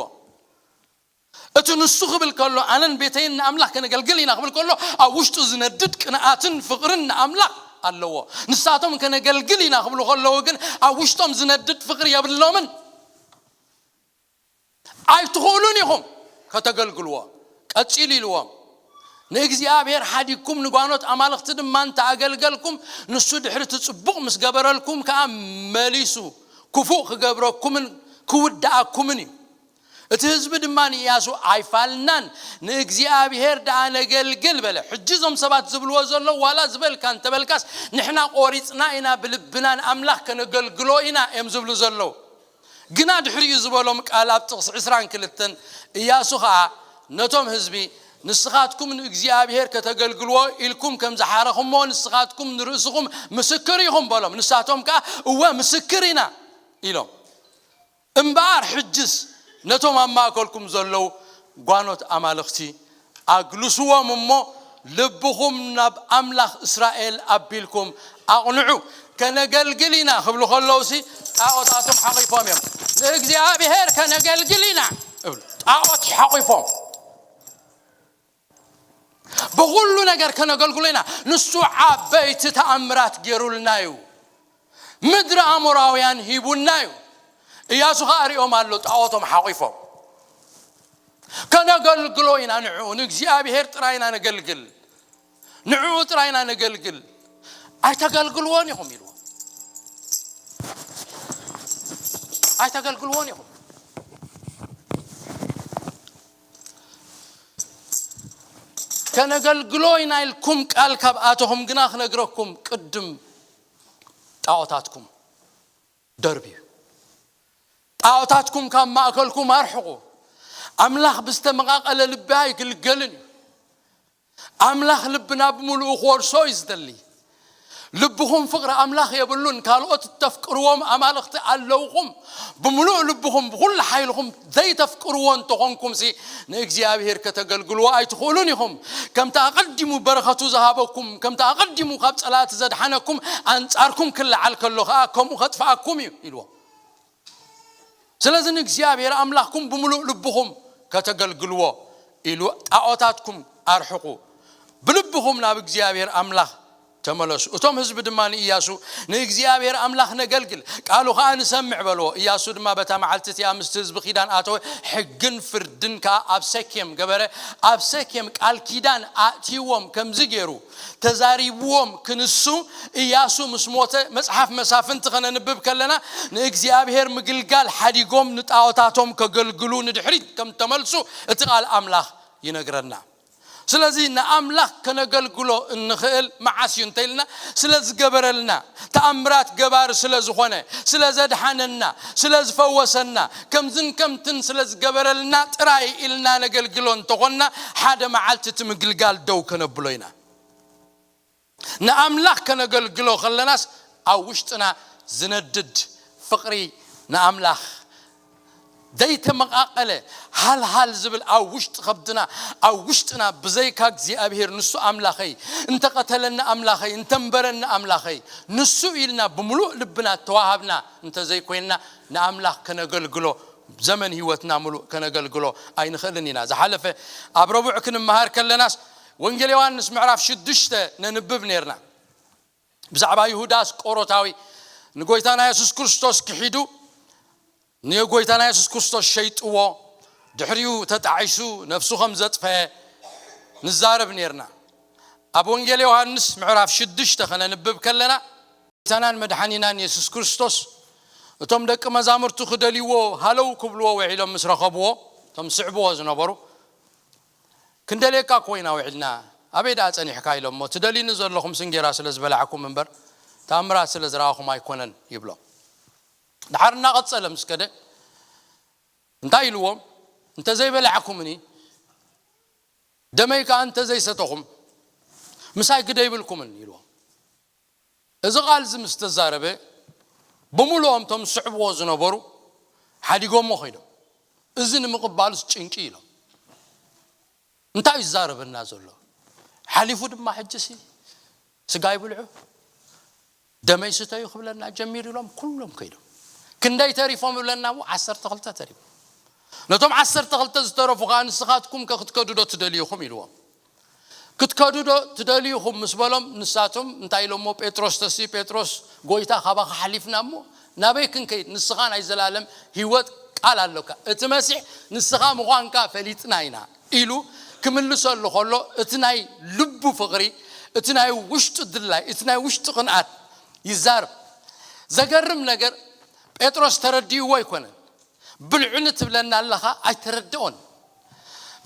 እቲ ንሱ ክብል ከሎ፣ "ኣነን ቤተይን ንኣምላኽ ከነገልግል ኢና" ክብል ከሎ፣ ኣብ ውሽጡ ዝነድድ ቅንኣትን ፍቕርን ንኣምላኽ ኣለዎ። ንሳቶም "ከነገልግል ኢና" ክብሉ ከለዉ ግን፣ ኣብ ውሽጦም ዝነድድ ፍቕሪ የብሎምን። "ኣይትኽእሉን ኢኹም ከተገልግልዎ።" ቀጺሉ ኢልዎም፣ "ንእግዚኣብሔር ሓዲግኩም ንጓኖት ኣማልኽቲ ድማ እንተ ኣገልገልኩም፣ ንሱ ድሕሪ እቲ ጽቡቕ ምስ ገበረልኩም ከኣ መሊሱ ክፉእ ክገብረኩምን ክውድኣኩምን እዩ።" እቲ ህዝቢ ድማ ንእያሱ፣ "ኣይፋልናን፣ ንእግዚኣብሔር ደኣ ነገልግል" በለ። ሕጂ እዞም ሰባት ዝብልዎ ዘለዉ፣ ዋላ ዝበልካ እንተበልካስ፣ "ንሕና ቖሪጽና ኢና፣ ብልብና ንኣምላኽ ከነገልግሎ ኢና" እዮም ዝብሉ ዘለዉ። ግና ድሕሪኡ ዝበሎም ቃል ኣብ ጥቕሲ ዕስራን ክልተን፣ እያሱ ኸኣ ነቶም ህዝቢ፣ "ንስኻትኩም ንእግዚኣብሔር ከተገልግልዎ ኢልኩም ከም ዝሓረኹሞ፣ ንስኻትኩም ንርእስኹም ምስክር ኢኹም" በሎም። ንሳቶም ከኣ፣ "እወ፣ ምስክር ኢና" ኢሎም። እምበኣር ሕጅስ ነቶም ኣብ ማእከልኩም ዘለዉ ጓኖት ኣማልኽቲ ኣግልስዎም እሞ፣ ልብኹም ናብ ኣምላኽ እስራኤል ኣቢልኩም ኣቕንዑ። "ከነገልግል ኢና" ክብሉ ከለዉሲ፣ ጣዖታቶም ሓቒፎም እዮም። "ንእግዚኣብሔር ከነገልግል ኢና" እብሉ። ጣዖት ሓቒፎም። "ብኹሉ ነገር ከነገልግሎ ኢና። ንሱ ዓበይቲ ተኣምራት ገይሩልና እዩ። ምድሪ ኣሞራውያን ሂቡና እዩ።" እያሱ ኸኣ ርእዮም ኣሎ፣ ጣዖቶም ሓቒፎም። "ከነገልግሎ ኢና ንዕኡ፣ ንእግዚኣብሔር ጥራይ ኢና ነገልግል፣ ንዕኡ ጥራይ ኢና ነገልግል። ኣይተገልግልዎን ኢኹም" ኢልዎም። "ኣይተገልግልዎን ኢኹም። ከነገልግሎ ኢና ኢልኩም ቃል ካብ ኣተኹም ግና ክነግረኩም፣ ቅድም ጣዖታትኩም ደርብዩ፣ ጣዖታትኩም ካብ ማእከልኩም ኣርሕቑ። ኣምላኽ ብዝተመቓቐለ ልቢ ኣይግልገልን እዩ። ኣምላኽ ልብና ብምሉኡ ክወርሶ እዩ ዝደሊ። ልብኹም ፍቕሪ ኣምላኽ የብሉን። ካልኦት እተፍቅርዎም ኣማልኽቲ ኣለውኹም። ብምሉእ ልብኹም ብኹሉ ሓይልኹም ዘይተፍቅርዎ እንተኾንኩምሲ ንእግዚኣብሔር ከተገልግልዎ ኣይትኽእሉን ኢኹም። ከምቲ ኣቐዲሙ በረኸቱ ዝሃበኩም፣ ከምቲ ኣቐዲሙ ካብ ጸላእቲ ዘድሓነኩም፣ ኣንጻርኩም ክለዓል ከሎ ኸኣ ከምኡ ከጥፍኣኩም እዩ ኢልዎ። ስለዚ ንእግዚኣብሔር ኣምላኽኩም ብምሉእ ልብኹም ከተገልግልዎ ኢሉ ጣዖታትኩም ኣርሕቑ፣ ብልብኹም ናብ እግዚኣብሔር ኣምላኽ ተመለሱ። እቶም ህዝቢ ድማ ንኢያሱ ንእግዚኣብሔር ኣምላኽ ነገልግል፣ ቃሉ ኸኣ ንሰምዕ በልዎ። ኢያሱ ድማ በታ መዓልቲ እቲኣ ምስቲ ህዝቢ ኪዳን ኣተወ፣ ሕግን ፍርድን ከኣ ኣብ ሰኬም ገበረ። ኣብ ሰኬም ቃል ኪዳን ኣእትይዎም ከምዚ ገይሩ ተዛሪብዎም ክንሱ ኢያሱ ምስ ሞተ መጽሓፍ መሳፍንቲ ከነንብብ ከለና ንእግዚኣብሔር ምግልጋል ሓዲጎም ንጣዖታቶም ከገልግሉ ንድሕሪት ከም ተመልሱ እቲ ቃል ኣምላኽ ይነግረና። ስለዚ ንኣምላኽ ከነገልግሎ እንኽእል መዓስ እዩ እንተኢልና ስለ ዝገበረልና ተኣምራት ገባሪ ስለ ዝኾነ ስለ ዘድሓነና ስለ ዝፈወሰና ከምዝን ከምትን ስለ ዝገበረልና ጥራይ ኢልና ነገልግሎ እንተኾንና ሓደ መዓልቲ እቲ ምግልጋል ደው ከነብሎ ኢና። ንኣምላኽ ከነገልግሎ ከለናስ ኣብ ውሽጥና ዝነድድ ፍቕሪ ንኣምላኽ ዘይተመቓቐለ ሃልሃል ዝብል ኣብ ውሽጢ ከብድና ኣብ ውሽጥና ብዘይካ እግዚኣብሔር ንሱ ኣምላኸይ እንተቐተለኒ ኣምላኸይ እንተንበረኒ ኣምላኸይ ንሱ ኢልና ብምሉእ ልብና ተዋሃብና እንተዘይኮይንና ንኣምላኽ ከነገልግሎ ዘመን ህይወትና ምሉእ ከነገልግሎ ኣይንኽእልን ኢና። ዝሓለፈ ኣብ ረቡዕ ክንመሃር ከለናስ ወንጌል ዮሃንስ ምዕራፍ ሽዱሽተ ነንብብ ነርና። ብዛዕባ ይሁዳ ኣስቆሮታዊ ንጎይታና የሱስ ክርስቶስ ክሒዱ ንጎይታና የሱስ ክርስቶስ ሸይጥዎ ድሕሪኡ ተጣዒሱ ነፍሱ ከም ዘጥፈ ንዛረብ ነርና። ኣብ ወንጌል ዮሃንስ ምዕራፍ ሽዱሽተ ከነንብብ ከለና ጎይታናን መድሓኒናን የሱስ ክርስቶስ እቶም ደቂ መዛሙርቱ ክደልይዎ ሃለው ክብልዎ ውዒሎም ምስ ረኸብዎ እቶም ስዕብዎ ዝነበሩ ክንደልየካ እኮ ኢና ውዒልና ኣበይ ደኣ ጸኒሕካ ኢሎሞ ትደልዩኒ ዘለኹምስ እንጌራ ስለ ዝበላዕኩም እምበር ተኣምራት ስለ ዝረኣኹም ኣይኮነን ይብሎም። ድሓር እናቐጸለ ምስ ከደ እንታይ ኢልዎም? እንተዘይበላዕኩምኒ ደመይ ከኣ እንተዘይሰተኹም ምሳይ ግደ ይብልኩምን ኢልዎም። እዚ ቃል እዚ ምስ ተዛረበ ብምሉኦም እቶም ዝስዕብዎ ዝነበሩ ሓዲጎሞ ኸይዶም እዚ ንምቕባሉስ ጭንቂ ኢሎም። እንታይ እዩ ዝዛረበና ዘሎ? ሓሊፉ ድማ ሕጂ ሲ ስጋ ይብልዑ ደመይ ስተዩ ክብለና ጀሚሩ ኢሎም ኩሎም ከይዶም። ክንደይ ተሪፎም ይብለና እሞ ዓሰርተ ክልተ ተሪፎም። ነቶም ዓሰርተ ክልተ ዝተረፉ ከዓ ንስኻትኩም ከ ክትከዱ ዶ ትደልዩ ኢኹም ኢልዎም። ክትከዱ ዶ ትደልዩ ኢኹም ምስ በሎም ንሳቶም እንታይ ኢሎሞ ጴጥሮስ ተሲ ጴጥሮስ ጎይታ ካባኻ ሓሊፍና እሞ ናበይ ክንከይድ ንስኻ ናይ ዘላለም ህይወት ቃል ኣሎካ እቲ መሲሕ ንስኻ ምዃንካ ፈሊጥና ኢና ኢሉ ክምልሰሉ ከሎ እቲ ናይ ልቡ ፍቕሪ እቲ ናይ ውሽጡ ድላይ እቲ ናይ ውሽጡ ቅንኣት ይዛረብ። ዘገርም ነገር ጴጥሮስ ተረዲእዎ ኣይኮነን። ብልዑኒ ትብለና ኣለኻ ኣይተረድኦን።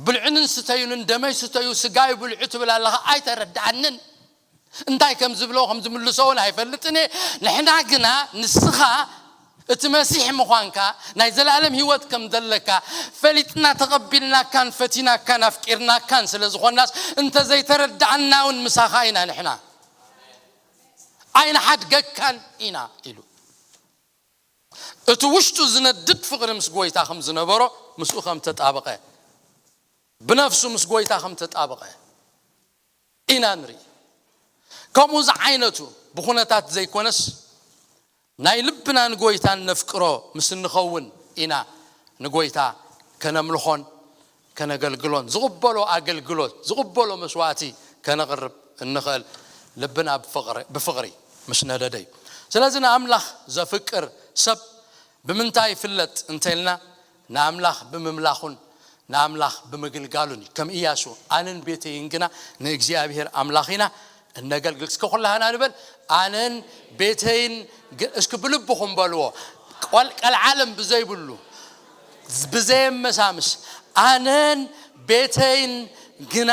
ብልዑንን ስተዩንን ደመይ ስተዩ ስጋይ ብልዑ ትብል ኣለኻ ኣይተረድኣንን። እንታይ ከም ዝብሎ ከም ዝምልሶ እውን ኣይፈልጥን እየ። ንሕና ግና ንስኻ እቲ መሲሕ ምዃንካ ናይ ዘላለም ህይወት ከም ዘለካ ፈሊጥና ተቐቢልናካን ፈቲናካን ኣፍቂርናካን ስለ ዝኾናስ እንተዘይተረዳኣና እውን ምሳኻ ኢና ንሕና ኣይንሓድገካን ኢና ኢሉ እቲ ውሽጡ ዝነድድ ፍቕሪ ምስ ጎይታ ከም ዝነበሮ ምስኡ ከም ተጣበቐ ብነፍሱ ምስ ጎይታ ከም ተጣበቐ ኢና ንርኢ። ከምኡ ዝዓይነቱ ብኹነታት ዘይኮነስ ናይ ልብና ንጎይታ ነፍቅሮ ምስ እንኸውን ኢና ንጎይታ ከነምልኾን ከነገልግሎን ዝቕበሎ ኣገልግሎት ዝቕበሎ መስዋእቲ ከነቕርብ እንኽእል ልብና ብፍቕሪ ምስ ነደደ እዩ። ስለዚ ንኣምላኽ ዘፍቅር ሰብ ብምንታይ ይፍለጥ እንተልና ንኣምላኽ ብምምላኹን ንኣምላኽ ብምግልጋሉን እዩ። ከም ኢያሱ ኣንን ቤተይን ግና ንእግዚኣብሔር ኣምላኽ ኢና እነገልግል። እስከ ኩላህና ንበል ኣንን ቤተይን እስኪ ብልብኹም በልዎ። ቀልዓለም ብዘይብሉ ብዘየመሳምስ ኣነን ቤተይን ግና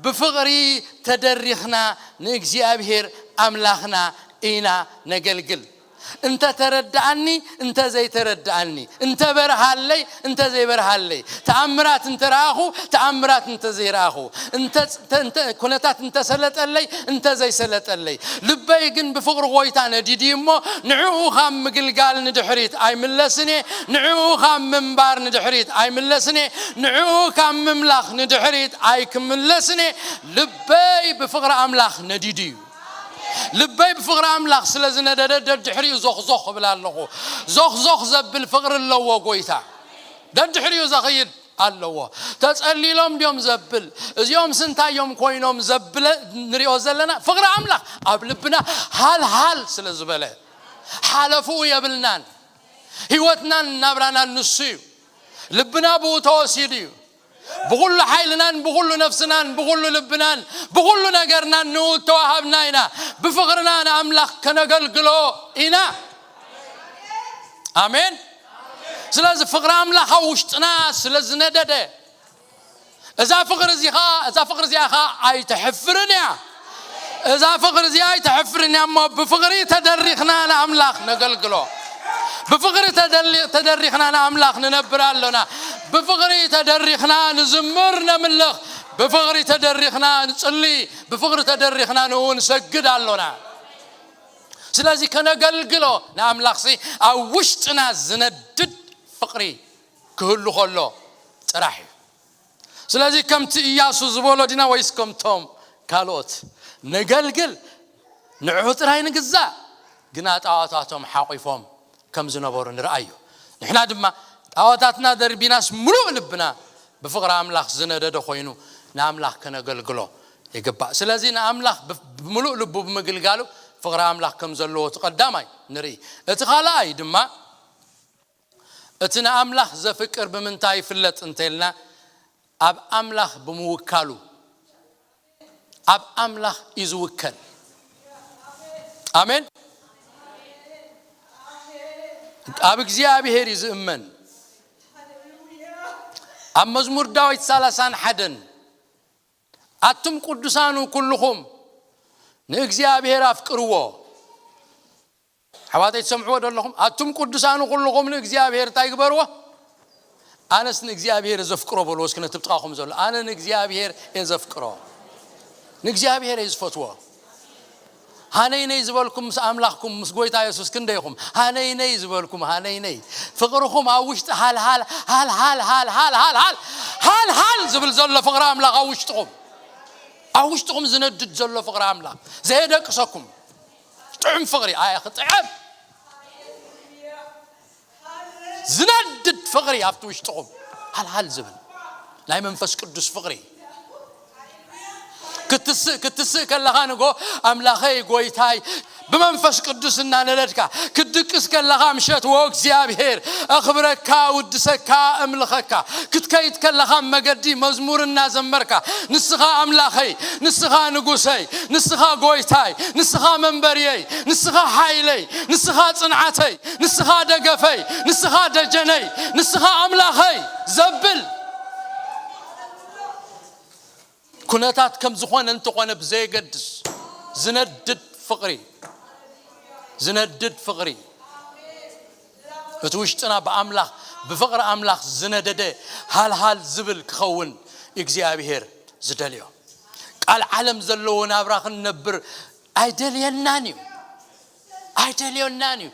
ብፍቕሪ ተደሪኽና ንእግዚኣብሔር ኣምላኽና ኢና ነገልግል። እንተ ተረድኣኒ፣ እንተ ዘይተረድኣኒ፣ እንተ በርሃለይ፣ እንተ ዘይበርሃለይ፣ ተኣምራት እንተ ረኣኹ፣ ተኣምራት እንተ ዘይረኣኹ፣ እንተ፣ እንተ፣ እንተ ኩነታት እንተ ሰለጠለይ፣ እንተ ዘይሰለጠለይ፣ ልበይ ግን ብፍቕሪ ጐይታ ነዲዱ እሞ፣ ንዕኡ ካብ ምግልጋል ንድሕሪት ኣይምለስን እየ፣ ንዕኡ ካብ ምንባር ንድሕሪት ኣይምለስን እየ፣ ንዕኡ ካብ ምምላኽ ንድሕሪት ኣይክምለስን እየ። ልበይ ብፍቕሪ ኣምላኽ ነዲዱ እዩ። ልበይ ብፍቕሪ ኣምላኽ ስለ ዝነደደ፣ ደድሕሪኡ ዞኽዞኽ እብል ኣለኹ። ዞኽዞኽ ዘብል ፍቕሪ ኣለዎ ጐይታ። ደድሕሪኡ ዘኽይድ ኣለዎ። ተጸሊሎም ድዮም ዘብል፣ እዚኦም ስንታዮም ኮይኖም ዘብለ ንሪኦ ዘለና? ፍቕሪ ኣምላኽ ኣብ ልብና ሃልሃል ስለ ዝበለ፣ ሓለፍኡ የብልናን። ህይወትናን ናብራናን ንሱ እዩ። ልብና ብኡ ተወሲዱ እዩ። ብኹሉ ሓይልናን ብኹሉ ነፍስናን ብኹሉ ልብናን ብኹሉ ነገርናን ንኡ እተዋሃብና ኢና። ብፍቕርና ንኣምላኽ ከነገልግሎ ኢና። ኣሜን። ስለዚ ፍቕሪ ኣምላኽ ኣብ ውሽጥና ስለ ዝነደደ፣ እዛ ፍቕሪ እዚ ኸኣ፣ እዛ ፍቕሪ እዚኣ ኸኣ ኣይተሕፍርን እያ። እዛ ፍቕሪ እዚኣ ኣይተሕፍርን እያ እሞ፣ ብፍቕሪ ተደሪኽና ንኣምላኽ ነገልግሎ። ብፍቕሪ ተደሊ-፣ ተደሪኽና ንኣምላኽ ንነብር ኣሎና። ብፍቕሪ ተደሪኽና ንዝምር ነምልኽ። ብፍቕሪ ተደሪኽና ንጽሊ። ብፍቕሪ ተደሪኽና ንኡ ንሰግድ ኣሎና። ስለዚ ከነገልግሎ ንኣምላኽሲ ኣብ ውሽጥና ዝነድድ ፍቕሪ ክህሉ ከሎ ጥራሕ እዩ። ስለዚ ከምቲ ኢያሱ ዝበሎ ዲና ወይስ ከምቶም ካልኦት? ነገልግል፣ ንዕኡ ጥራይ ንግዛእ፣ ግና ጣዖታቶም ሓቒፎም ከም ዝነበሩ ንርኣዮ። ንሕና ድማ ጣዖታትና ደርቢናስ ምሉእ ልብና ብፍቕሪ ኣምላኽ ዝነደደ ኮይኑ ንኣምላኽ ከነገልግሎ ይግባእ። ስለዚ ንኣምላኽ ብ-፣ ብምሉእ ልቡ ብምግልጋሉ ፍቕሪ ኣምላኽ ከም ዘለዎ እቲ ቀዳማይ ንርኢ። እቲ ካልኣይ ድማ እቲ ንኣምላኽ ዘፍቅር ብምንታይ ይፍለጥ እንተኢልና፣ ኣብ ኣምላኽ ብምውካሉ። ኣብ ኣምላኽ እዩ ዝውከል። ኣሜን። ኣብ እግዚኣብሔር እዩ ዝእመን። ኣብ መዝሙር ዳዊት ሰላሳን ሓደን፣ ኣቱም ቅዱሳኑ ኩልኹም ንእግዚኣብሔር ኣፍቅርዎ። ኣሕዋተይ ትሰምዕዎ ዶ ኣለኹም? ኣቱም ቅዱሳኑ ኩልኹም ንእግዚኣብሔር እንታይ ግበርዎ? ኣነስ ንእግዚኣብሔር እየ ዘፍቅሮ በልዎ እስኪ ነቲ ብጥቓኹም ዘሎ። ኣነ ንእግዚኣብሔር እየ ዘፍቅሮ። ንእግዚኣብሔር እየ ዝፈትዎ። ሃነይነይ ዝበልኩም ምስ ኣምላኽኩም ምስ ጐይታ የሱስ ክንደይ ኢኹም? ሃነይነይ ዝበልኩም፣ ሃነይነይ። ፍቕርኹም ኣብ ውሽጢ ሃልሃል፣ ሃልሃል፣ ሃልሃል፣ ሃልሃል፣ ሃልሃል ዝብል ዘሎ ፍቕሪ ኣምላኽ ኣብ ውሽጥኹም። ኣብ ውሽጥኹም ዝነድድ ዘሎ ፍቕሪ ኣምላኽ። ዘየደቅሰኩም። ጥዑም ፍቕሪ፣ ኣየ ክጥዕም። ዝነድድ ፍቕሪ ኣብቲ ውሽጥኹም። ሃልሃል ዝብል። ናይ መንፈስ ቅዱስ ፍቕሪ። ክትስእ፣ ክትስእ ከለኻ ንጎ ኣምላኸይ፣ ጐይታይ፣ ብመንፈስ ቅዱስ እናነደድካ። ክትድቅስ ከለኻ ምሸት፣ ወ እግዚኣብሔር፣ ኣኽብረካ፣ ውድሰካ፣ እምልኸካ። ክትከይድ ከለኻ መገዲ መዝሙር እናዘመርካ። ንስኻ ኣምላኸይ፣ ንስኻ ንጉሰይ፣ ንስኻ ጐይታይ፣ ንስኻ መንበርየይ፣ ንስኻ ሓይለይ፣ ንስኻ ጽንዓተይ፣ ንስኻ ደገፈይ፣ ንስኻ ደጀነይ፣ ንስኻ ኣምላኸይ ዘብል። ኩነታት ከም ዝኾነ እንተኾነ ብዘየገድስ፣ ዝነድድ ፍቕሪ፣ ዝነድድ ፍቕሪ፣ እቲ ውሽጥና ብኣምላኽ፣ ብፍቕሪ ኣምላኽ ዝነደደ፣ ሃልሃል ዝብል ክኸውን እግዚኣብሔር ዝደልዮ። ቃል ዓለም ዘለዎ ናብራ ክንነብር ኣይደልየናን እዩ። ኣይደልዮናን እዩ።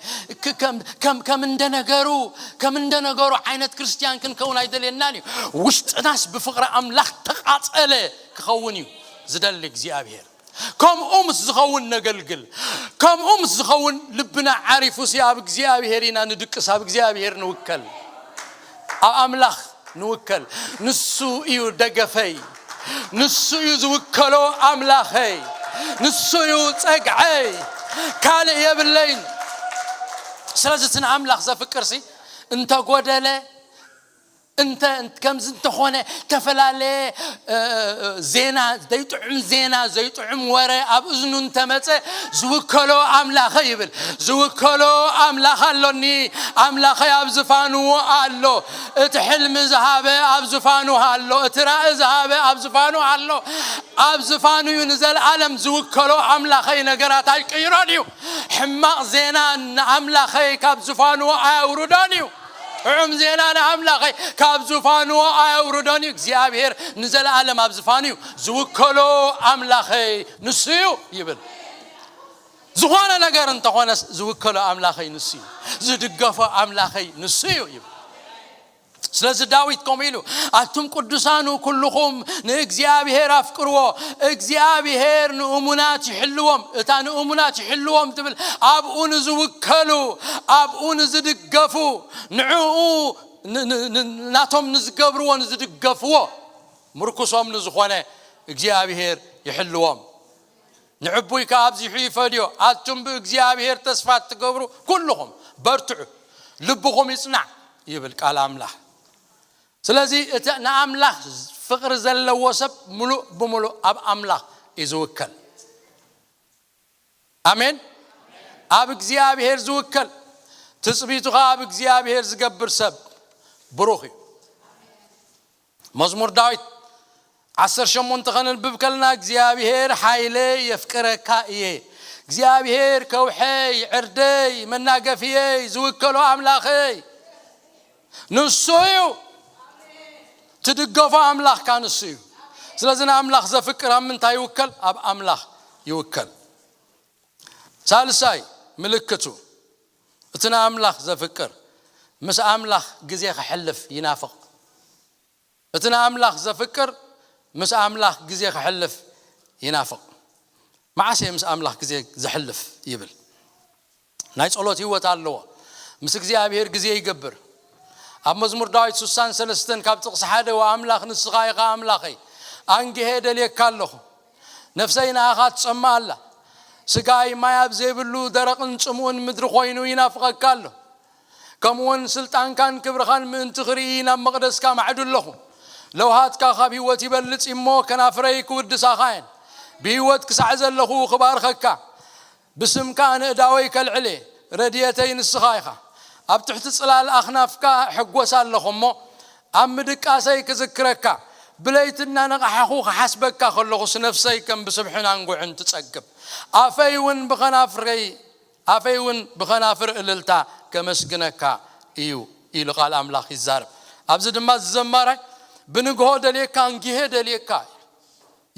ክ-፣ ከም፣ ከም፣ ከም እንደ ነገሩ፣ ከም እንደ ነገሩ ዓይነት ክርስትያን ክንከውን ኣይደልየናን እዩ። ውሽጥናስ ብፍቕሪ ኣምላኽ ተቓጸለ ክኸውን እዩ ዝደሊ እግዚኣብሔር። ከምኡ ምስ ዝኸውን ነገልግል። ከምኡ ምስ ዝኸውን ልብና ዓሪፉ ሲ ኣብ እግዚኣብሔር ኢና ንድቅስ፣ ኣብ እግዚኣብሔር ንውከል። ኣብ ኣምላኽ ንውከል። ንሱ እዩ ደገፈይ። ንሱ እዩ ዝውከሎ ኣምላኸይ። ንሱ እዩ ጸግዐይ። ካልእ የብለይን። ስለዚ እቲ ንኣምላኽ ዘፍቅር ሲ እንተጎደለ እንተ እንተ- ከምዚ እንተኾነ፣ ተፈላለየ እ፣ እ፣ ዜና ዘይጥዑም፣ ዜና ዘይጥዑም ወረ ኣብ እዝኑ እንተመጸ፣ ዝውከሎ ኣምላኸ ይብል። ዝውከሎ ኣምላኽ ኣሎኒ። ኣምላኸይ ኣብ ዝፋኑ ኣሎ። እቲ ሕልሚ ዝሃበ ኣብ ዝፋኑ ኣሎ። እቲ ራእይ ዝሃበ ኣብ ዝፋኑ ኣሎ። ኣብ ዝፋኑ እዩ ንዘለኣለም ዝውከሎ ኣምላኸይ። ነገራት ኣይቅይሮን እዩ። ሕማቕ ዜና ንኣምላኸይ ካብ ዝፋኑ ኣየውርዶን እዩ። ጥዑም ዜና ንኣምላኸይ ካብ ዝፋኑ ኣየውርዶን እዩ። እግዚኣብሔር ንዘለኣለም ኣብ ዝፋኑ እዩ። ዝውከሎ ኣምላኸይ ንሱ እዩ ይብል። ዝኾነ ነገር እንተኾነስ ዝውከሎ ኣምላኸይ ንሱ እዩ። ዝድገፎ ኣምላኸይ ንሱ እዩ ይብል። ስለዚ ዳዊት ከምኡ ኢሉ፣ ኣቱም ቅዱሳኑ ኩልኹም ንእግዚኣብሔር ኣፍቅርዎ። እግዚኣብሔር ንእሙናት ይሕልዎም። እታ ንእሙናት ይሕልዎም ትብል፣ ኣብኡ ንዝውከሉ፣ ኣብኡ ንዝድገፉ፣ ንዕኡ ን- ን- ን- ናቶም ንዝገብርዎ፣ ንዝድገፍዎ፣ ምርኩሶም ንዝኾነ እግዚኣብሔር ይሕልዎም። ንዕቡይ ከኣ ኣብዚሑ ይፈድዮ። ኣቱም ብእግዚኣብሔር ተስፋ እትገብሩ ኩልኹም በርትዑ፣ ልብኹም ይጽናዕ ይብል ቃል ኣምላኽ። ስለዚ እቲ ንኣምላኽ ፍቕሪ ዘለዎ ሰብ ምሉእ ብምሉእ ኣብ ኣምላኽ እዩ ዝውከል። ኣሜን። ኣብ እግዚኣብሔር ዝውከል፣ ትጽቢቱ ኸኣ ኣብ እግዚኣብሔር ዝገብር ሰብ ብሩኽ እዩ። መዝሙር ዳዊት ዓሰርተ ሸሞንተ ከነንብብ ከለና፣ እግዚኣብሔር ሓይለይ የፍቅረካ እየ። እግዚኣብሔር ከውሐይ፣ ዕርደይ፣ መናገፍየይ፣ ዝውከሎ ኣምላኸይ ንሱ እዩ። ትድገፎ ኣምላኽካ ንሱ እዩ። ስለዚ ንኣምላኽ ዘፍቅር ኣብ ምንታይ ይውከል? ኣብ ኣምላኽ ይውከል። ሳልሳይ ምልክቱ፣ እቲ ንኣምላኽ ዘፍቅር ምስ ኣምላኽ ግዜ ከሕልፍ ይናፍቕ። እቲ ንኣምላኽ ዘፍቅር ምስ ኣምላኽ ግዜ ከሕልፍ ይናፍቕ። መዓስ እየ ምስ ኣምላኽ ግዜ ዘሕልፍ ይብል። ናይ ጸሎት ህይወት ኣለዎ። ምስ እግዚኣብሔር ግዜ ይገብር። ኣብ መዝሙር ዳዊት ስሳን ሰለስተን ካብ ጥቕሲ ሓደ፣ "ወኣምላኽ ንስኻ ኢኻ ኣምላኸይ፣ ኣንግሄ ደልየካ ኣለኹ። ነፍሰይ ንኣኻ ትጸምእ ኣላ። ስጋይ ማይ ኣብ ዘይብሉ ደረቕን ጽምኡን ምድሪ ኮይኑ ይናፍቐካ ኣሎ። ከምኡውን ስልጣንካን ክብርኻን ምእንቲ ክርኢ ናብ መቕደስካ ማዕዱ ኣለኹ። ለውሃትካ ካብ ህይወት ይበልጽ እሞ ከናፍረይ ክውድሳኻ እየን። ብህይወት ክሳዕ ዘለኹ ክባርኸካ። ብስምካ ኣነእዳወይ ከልዕል እየ። ረድኤተይ ንስኻ ኢኻ። ኣብ ትሕቲ ጽላል ኣኽናፍካ እሕጎስ ኣለኹ እሞ ኣብ ምድቃሰይ ክዝክረካ። ብለይቲ እናነቓሕኹ ክሓስበካ ከለኹስ ነፍሰይ ከም ብስብሕን ኣንጉዕን ትጸግብ። ኣፈይ እውን ብኸናፍረይ ኣፈይ እውን ብኸናፍር እልልታ ከመስግነካ እዩ" ኢሉ ቃል ኣምላኽ ይዛረብ። ኣብዚ ድማ ዝዘማራይ ብንግሆ ደልየካ፣ እንግሄ ደልየካ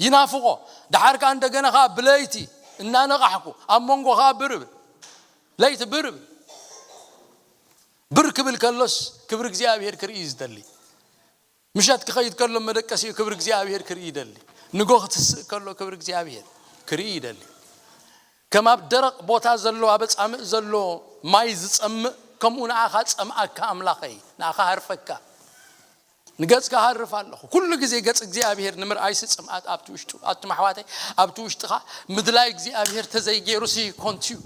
ይናፍቖ። ደሓር ከኣ እንደገና ከኣ ብለይቲ እናነቓሕኩ ኣብ መንጎ ከኣ ብር እብል። ለይቲ ብር እብል። ብር ክብል ከሎስ ክብሪ እግዚኣብሔር ክርኢ እዩ ዝደሊ። ምሸት ክኸይድ ከሎ መደቀሲኡ ክብሪ እግዚኣብሔር ክርኢ ይደሊ። ንጎ ክትስእ ከሎ ክብሪ እግዚኣብሔር ክርኢ ይደሊ። ከም ኣብ ደረቕ ቦታ ዘሎ፣ ኣብ ኣጻምእ ዘሎ ማይ ዝጸምእ፣ ከምኡ ንኣኻ ጸምኣካ ኣምላኸይ፣ ንኣኻ ሃርፈካ። ንገጽካ ሃርፍ ኣለኹ። ኩሉ ግዜ ገጽ እግዚኣብሔር ንምርኣይሲ ጽምኣት ኣብቲ ውሽጡ፣ ኣቱም ኣሕዋተይ፣ ኣብቲ ውሽጥኻ ምድላይ እግዚኣብሔር ተዘይገይሩሲ ኮንቱ እዩ።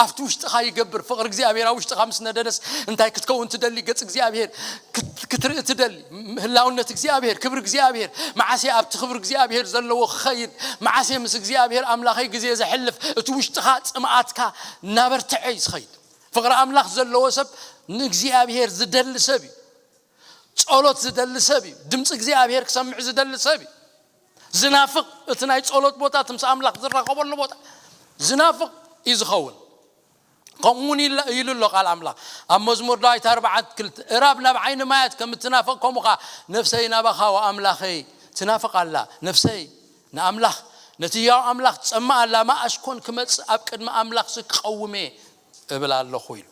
ኣብቲ ውሽጥኻ ይገብር። ፍቕሪ እግዚኣብሔር ኣብ ውሽጥኻ ምስ ነደደስ እንታይ ክትከውን ትደሊ? ገጽ እግዚኣብሔር ክት-፣ ክትርኢ ትደሊ። ህላውነት እግዚኣብሔር፣ ክብሪ እግዚኣብሔር፣ መዓስ እየ ኣብቲ ክብሪ እግዚኣብሔር ዘለዎ ክኸይድ? መዓስ እየ ምስ እግዚኣብሔር ኣምላኸይ ግዜ ዘሕልፍ? እቲ ውሽጥኻ ጽምኣትካ እናበርትዐ እዩ ዝኸይድ። ፍቕሪ ኣምላኽ ዘለዎ ሰብ ንእግዚኣብሔር ዝደሊ ሰብ እዩ። ጸሎት ዝደሊ ሰብ እዩ። ድምፂ እግዚኣብሔር ክሰምዕ ዝደሊ ሰብ እዩ። ዝናፍቕ፣ እቲ ናይ ጸሎት ቦታ፣ እቲ ምስ ኣምላኽ ዝራኸበሉ ቦታ ዝናፍቕ እዩ ዝኸውን። ከምኡ እውን ኢለ-፣ ኢሉ ኣሎ ቃል ኣምላኽ ኣብ መዝሙር ዳዊት ኣርባዓን ክልተ፣ "እራብ ናብ ዓይኒ ማያት ከም እትናፍቕ ከምኡ ኸዓ ነፍሰይ ናባኻ ወኣምላኸይ ትናፍቕ ኣላ። ነፍሰይ ንኣምላኽ፣ ነቲ ህያው ኣምላኽ ትጸምእ ኣላ። መኣስ ኮን ክመጽእ ኣብ ቅድሚ ኣምላኽሲ ክቐውም እየ?" እብል ኣለኹ ኢሉ።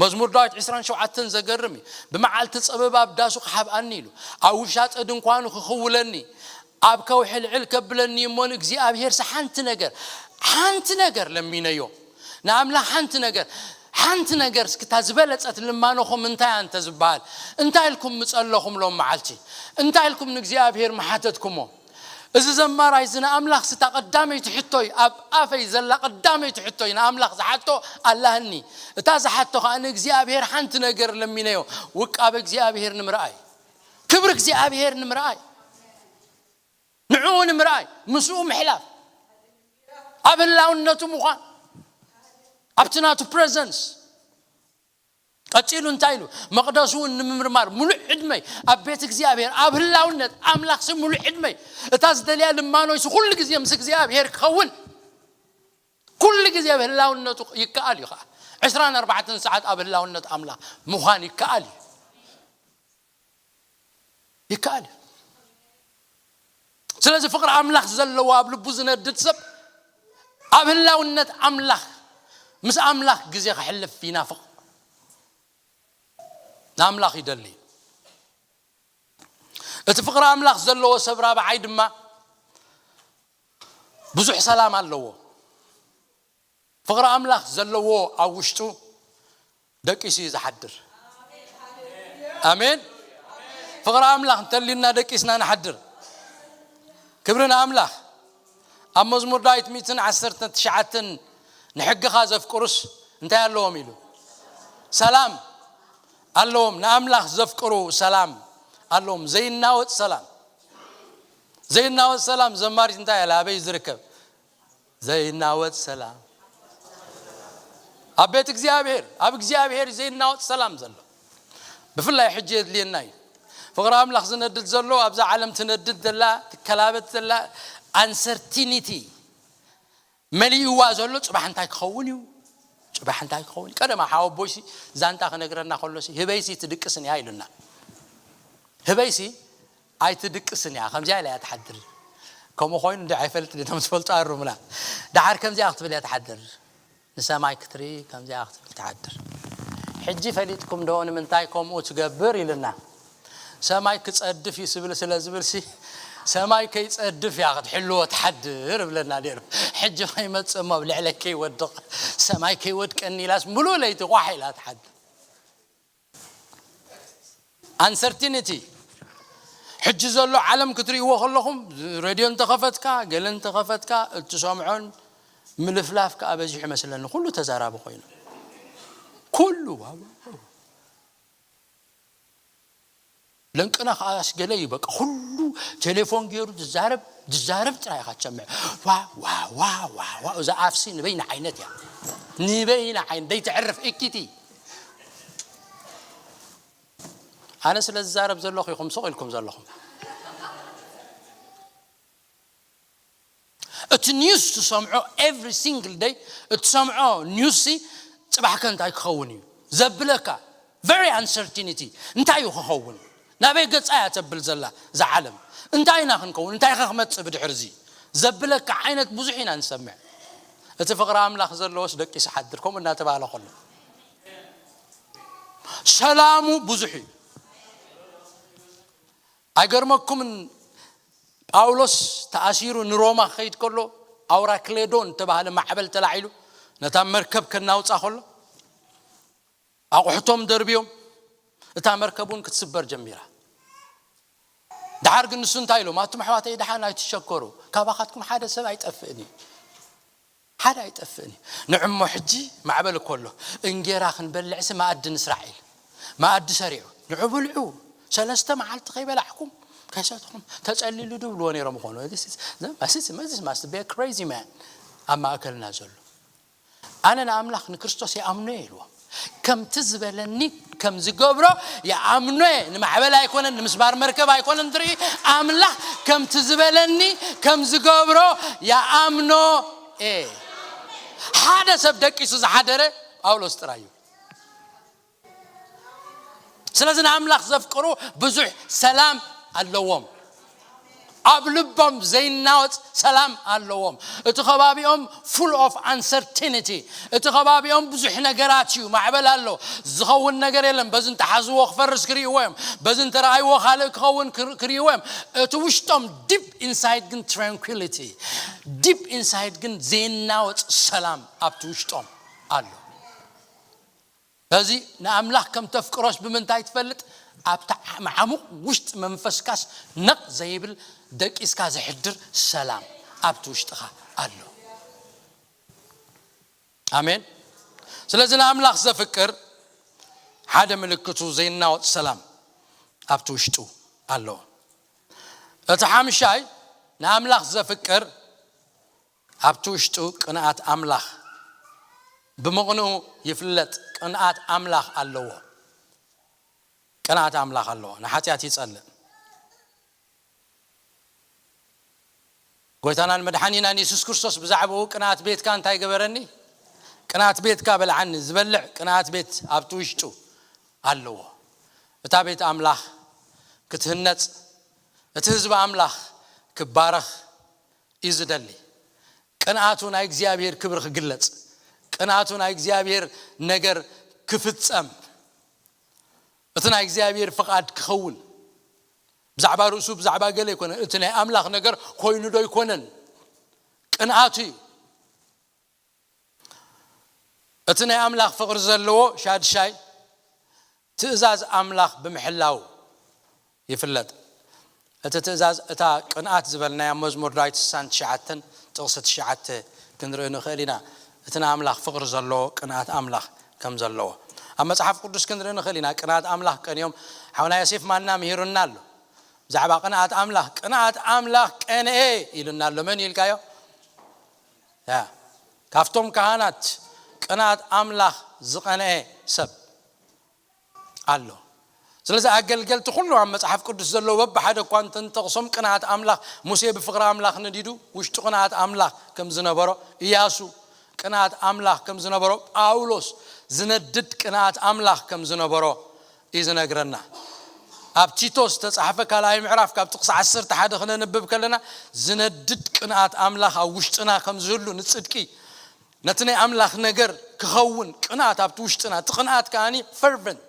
መዝሙር ዳዊት ዕስራን ሸውዓተን ዘገርም እዩ። "ብመዓልቲ ጸበባ ኣብ ዳሱ ክሓብኣኒ ኢሉ፣ ኣብ ውሻጠ ድንኳኑ ክኽውለኒ፣ ኣብ ከውሒ ልዕል ከብለኒ እሞ ንእግዚኣብሔርሲ ሓንቲ ነገር፣ ሓንቲ ነገር ለሚነዮ። ንኣምላኽ ሓንቲ ነገር፣ ሓንቲ ነገር እስኪ እታ ዝበለጸት ልማኖኹም እንታይ እያ እንተ ዝበሃል፣ እንታይ ኢልኩም ምጸለኹም ሎም መዓልቲ? እንታይ ኢልኩም ንእግዚኣብሔር ምሓተትኩሞ?" እዚ ዘማራይ እዚ ንኣምላኽ ስታ ቀዳመይቲ ሕቶይ፣ ኣብ ኣፈይ ዘላ ቀዳመይቲ ሕቶይ ንኣምላኽ ዝሓቶ ኣላህኒ። እታ ዝሓቶ ኸኣ ንእግዚኣብሔር ሓንቲ ነገር ለሚነዮ፣ ውቃበ እግዚኣብሔር ንምርኣይ። ክብሪ እግዚኣብሔር ንምርኣይ፣ ንዕኡ ንምርኣይ፣ ምስኡ ምሕላፍ፣ ኣብ ህላውነቱ ምዃን፣ ኣብቲ ናቱ ፕሬዘንስ። ቀጺሉ እንታይ ኢሉ? መቕደሱ እውን ንምምርማር ሙሉእ ዕድመይ ኣብ ቤት እግዚኣብሔር፣ ኣብ ህላውነት ኣምላኽሲ ሙሉእ ዕድመይ፣ እታ ዝደልያ ልማኖይሲ ኩሉ ግዜ ምስ እግዚኣብሔር ክኸውን፣ ኩሉ ግዜ ኣብ ህላውነቱ ይከኣል እዩ። ከዓ ዕስራን ኣርባዕተን ሰዓት ኣብ ህላውነት ኣምላኽ ምዃን ይከኣል እዩ። ይከኣል እዩ። ስለዚ ፍቕሪ ኣምላኽ ዘለዎ ኣብ ልቡ ዝነድድ ሰብ ኣብ ህላውነት ኣምላኽ፣ ምስ ኣምላኽ ግዜ ከሕልፍ ይናፍቕ፣ ንኣምላኽ ይደሊ። እቲ ፍቕሪ ኣምላኽ ዘለዎ ሰብ ራብዓይ ድማ ብዙሕ ሰላም ኣለዎ። ፍቕሪ ኣምላኽ ዘለዎ ኣብ ውሽጡ ደቂሱ እዩ ዝሓድር። ኣሜን። ፍቕሪ ኣምላኽ እንተልዩና ደቂስና ንሓድር። ክብሪ ንኣምላኽ። ኣብ መዝሙር ዳዊት ሚእትን ዓሰርተን ትሽዓተን፣ ንሕግኻ ዘፍቅሩስ እንታይ ኣለዎም ኢሉ? ሰላም ኣለዎም። ንኣምላኽ ዘፍቅሩ ሰላም ኣለዎም፣ ዘይናወጽ ሰላም። ዘይናወጽ ሰላም። ዘማሪት እንታይ ኣላ? ኣበይ ዝርከብ ዘይናወጽ ሰላም? ኣብ ቤት እግዚኣብሔር፣ ኣብ እግዚኣብሔር ዘይናወጽ ሰላም ዘሎ። ብፍላይ ሕጂ የድልየና እዩ። ፍቕሪ ኣምላኽ ዝነድድ ዘሎ፣ ኣብዛ ዓለም ትነድድ ዘላ፣ ትከላበት ዘላ፣ ኣንሰርቲኒቲ መሊእዋ ዘሎ፣ ጽባሕ እንታይ ክኸውን እዩ? ጽባሕ እንታይ ክኸውን እዩ? ቀደማ ሓወቦይሲ ዛንታ ክነግረና ከሎሲ፣ ህበይሲ ትድቅስን እያ ኢሉና። ህበይሲ ኣይትድቅስን እያ፣ ከምዚኣ ኢላ እያ ትሓድር። ከምኡ ኮይኑ እንዲ ኣይፈልጥ፣ ነቶም ዝፈልጡ ኣሩምና። ደሓር ከምዚኣ ክትብል እያ ትሓድር። ንሰማይ ክትርኢ ከምዚኣ ክትብል ትሓድር። ሕጂ ፈሊጥኩም ዶ ንምንታይ ከምኡ ትገብር ኢልና? ሰማይ ክጸድፍ እዩ ስብል ስለ ዝብልሲ፣ ሰማይ ከይጸድፍ እያ ክትሕልዎ ትሓድር እብለና ነይሩ። ሕጂ ከይመጽእ እሞ ኣብ ልዕለይ ከይወድቕ፣ ሰማይ ከይወድቀኒ ኢላስ ምሉእ ለይቲ ቋሕ ኢላ ትሓድር። ኣንሰርቲኒቲ። ሕጂ ዘሎ ዓለም ክትርእይዎ ከለኹም፣ ሬድዮ እንተኸፈትካ፣ ገለ እንተኸፈትካ፣ እትሰምዖን ምልፍላፍ ከኣ በዚሑ ይመስለኒ። ኩሉ ተዛራቢ ኮይኑ። ኩሉ፣ ዋው፣ ዋው። ለንቅና ከኣ ኣስገለ እዩ። በቃ ኩሉ ቴሌፎን ገይሩ ዝዛረብ፣ ዝዛረብ ጥራይ ኢኻ ትሰምዕ። ዋ፣ ዋ፣ ዋ፣ ዋ፣ ዋ። እዛ ኣፍሲ ንበይና ዓይነት እያ። ንበይና ዓይነት፣ ደይትዕርፍ እኪቲ። ኣነ ስለ ዝዛረብ ዘለኹ ኢኹም ስቕ ኢልኩም ዘለኹም። እቲ ኒውስ ትሰምዖ፣ every single day እትሰምዖ ኒውስ ሲ፣ ጽባሕከ እንታይ ክኸውን እዩ ዘብለካ። Very uncertainty። እንታይ እዩ ክኸውን? ናበይ ገጻ እያ ተብል ዘላ እዛ ዓለም? እንታይ ኢና ክንከውን? እንታይ ከ ክመጽእ ብድሕሪ እዚ ዘብለካ ዓይነት ብዙሕ ኢና ንሰምዕ። እቲ ፍቕሪ ኣምላኽ ዘለዎስ ደቂሱ ሓድር፣ ከምኡ እናተባህለ ከሎ ሰላሙ ብዙሕ እዩ። ኣይገርመኩምን? ጳውሎስ ተኣሲሩ ንሮማ ክኸይድ ከሎ፣ ኣውራ ክሌዶን እተባህለ ማዕበል ተላዒሉ ነታ መርከብ ከናውጻ ከሎ፣ ኣቑሑቶም ደርብዮም፣ እታ መርከብ እውን ክትስበር ጀሚራ። ደሓር ግን ንሱ እንታይ ኢሎም? ኣቱም ኣሕዋተይ ደሓን ኣይትሸከሩ፣ ካባኻትኩም ሓደ ሰብ ኣይጠፍእን እዩ። ሓደ ኣይጠፍእን እዩ። ንዕሞ ሕጂ ማዕበል እኮ ኣሎ። እንጌራ ክንበልዕሲ መኣዲ ንስራሕ ኢል። መኣዲ ሰሪዑ። ንዑ ብልዑ። ሰለስተ መዓልቲ ከይበላዕኩም፣ ከይሰትኹም፣ ተጸሊሉ ድብልዎ ነይሮም ይኾኑ። This is, this must, this must be a crazy man ኣብ ማእከልና ዘሎ። ኣነ ንኣምላኽ ንክርስቶስ ይኣምኖ እየ ኢልዎም። ከምቲ ዝበለኒ ከም ዝገብሮ ይኣምኖ እየ። ንማዕበል ኣይኮነን፣ ንምስባር መርከብ ኣይኮነን ዝርኢ። ኣምላኽ ከምቲ ዝበለኒ ከም ዝገብሮ ይኣምኖ እየ። ሓደ ሰብ ደቂሱ ዝሓደረ ጳውሎስ ጥራይ እዩ። ስለዚ ንኣምላኽ ዘፍቅሩ ብዙሕ ሰላም ኣለዎም። ኣብ ልቦም ዘይናወጽ ሰላም ኣለዎም። እቲ ከባቢኦም full of uncertainty። እቲ ከባቢኦም ብዙሕ ነገራት እዩ፣ ማዕበል ኣሎ፣ ዝኸውን ነገር የለን። በዚ እንተሓዝዎ ክፈርስ ክርእይዎ እዮም፣ በዚ እንተረኣይዎ ካልእ ክኸውን ክር- ክርእይዎ እዮም። እቲ ውሽጦም deep inside ግን tranquility፣ deep inside ግን ዘይናወጽ ሰላም ኣብቲ ውሽጦም ኣሎ። በዚ ንኣምላኽ ከም ተፍቅሮስ ብምንታይ ትፈልጥ? ኣብቲ ዓሙቕ ውሽጢ መንፈስካስ ነቕ ዘይብል ደቂስካ ዘሕድር ሰላም ኣብቲ ውሽጥኻ ኣሎ። ኣሜን። ስለዚ ንኣምላኽ ዘፍቅር ሓደ ምልክቱ ዘይናወጽ ሰላም ኣብቲ ውሽጡ ኣለዎ። እቲ ሓምሻይ ንኣምላኽ ዘፍቅር ኣብቲ ውሽጡ ቅንኣት ኣምላኽ ብምቕንኡ ይፍለጥ። ቅንኣት ኣምላኽ ኣለዎ። ቅንኣት ኣምላኽ ኣለዎ። ንሓጢኣት ይጸልእ። ጎይታናን መድሓኒናን የሱስ ክርስቶስ ብዛዕባኡ ቅንኣት ቤትካ እንታይ ገበረኒ? ቅንኣት ቤትካ በልዓኒ። ዝበልዕ ቅንኣት ቤት ኣብቲ ውሽጡ ኣለዎ። እታ ቤት ኣምላኽ ክትህነጽ፣ እቲ ህዝቢ ኣምላኽ ክባረኽ እዩ ዝደሊ። ቅንኣቱ ናይ እግዚኣብሔር ክብሪ ክግለጽ፣ ቅንኣቱ ናይ እግዚኣብሔር ነገር ክፍጸም፣ እቲ ናይ እግዚኣብሔር ፍቓድ ክኸውን። ብዛዕባ ርእሱ፣ ብዛዕባ ገለ ኣይኮነን። እቲ ናይ ኣምላኽ ነገር ኮይኑ ዶ ኣይኮነን? ቅንኣቱ እዩ። እቲ ናይ ኣምላኽ ፍቕሪ ዘለዎ ሻድሻይ ትእዛዝ ኣምላኽ ብምሕላው ይፍለጥ። እቲ ትእዛዝ፣ እታ ቅንኣት ዝበልናያ ኣብ መዝሙር ዳዊት ስሳን ትሽዓተን ጥቕሲ ትሽዓተ ክንርኢ ንኽእል ኢና። እቲ ንኣምላኽ ፍቕሪ ዘለዎ ቅንኣት ኣምላኽ ከም ዘለዎ ኣብ መጽሓፍ ቅዱስ ክንርኢ ንኽእል ኢና። ቅንኣት ኣምላኽ ቀንዮም ሓውና ዮሴፍ ማና ምሂሩና ኣሎ። ብዛዕባ ቅንኣት ኣምላኽ፣ ቅንኣት ኣምላኽ ቀንኤ ኢሉና ኣሎ። መን ኢልካዮ? ያ፣ ካብቶም ካህናት ቅንኣት ኣምላኽ ዝቐንኤ ሰብ ኣሎ። ስለዚ ኣገልገልቲ ኩሎም ኣብ መጽሓፍ ቅዱስ ዘለዉ በብሓደ እኳ እንተንጠቕሶም ቅንኣት ኣምላኽ፣ ሙሴ ብፍቕሪ ኣምላኽ ነዲዱ ውሽጡ ቅንኣት ኣምላኽ ከም ዝነበሮ፣ ኢያሱ ቅንኣት ኣምላኽ ከም ዝነበሮ፣ ጳውሎስ ዝነድድ ቅንኣት ኣምላኽ ከም ዝነበሮ እዩ ዝነግረና። ኣብ ቲቶስ ዝተጻሕፈ ካልኣይ ምዕራፍ ካብ ጥቕሲ ዓሰርተ ሓደ ክነንብብ ከለና፣ ዝነድድ ቅንኣት ኣምላኽ ኣብ ውሽጥና ከም ዝህሉ ንጽድቂ፣ ነቲ ናይ ኣምላኽ ነገር ክኸውን ቅንኣት ኣብቲ ውሽጥና፣ እቲ ቅንኣት ከኣኒ ፈርቨንት፣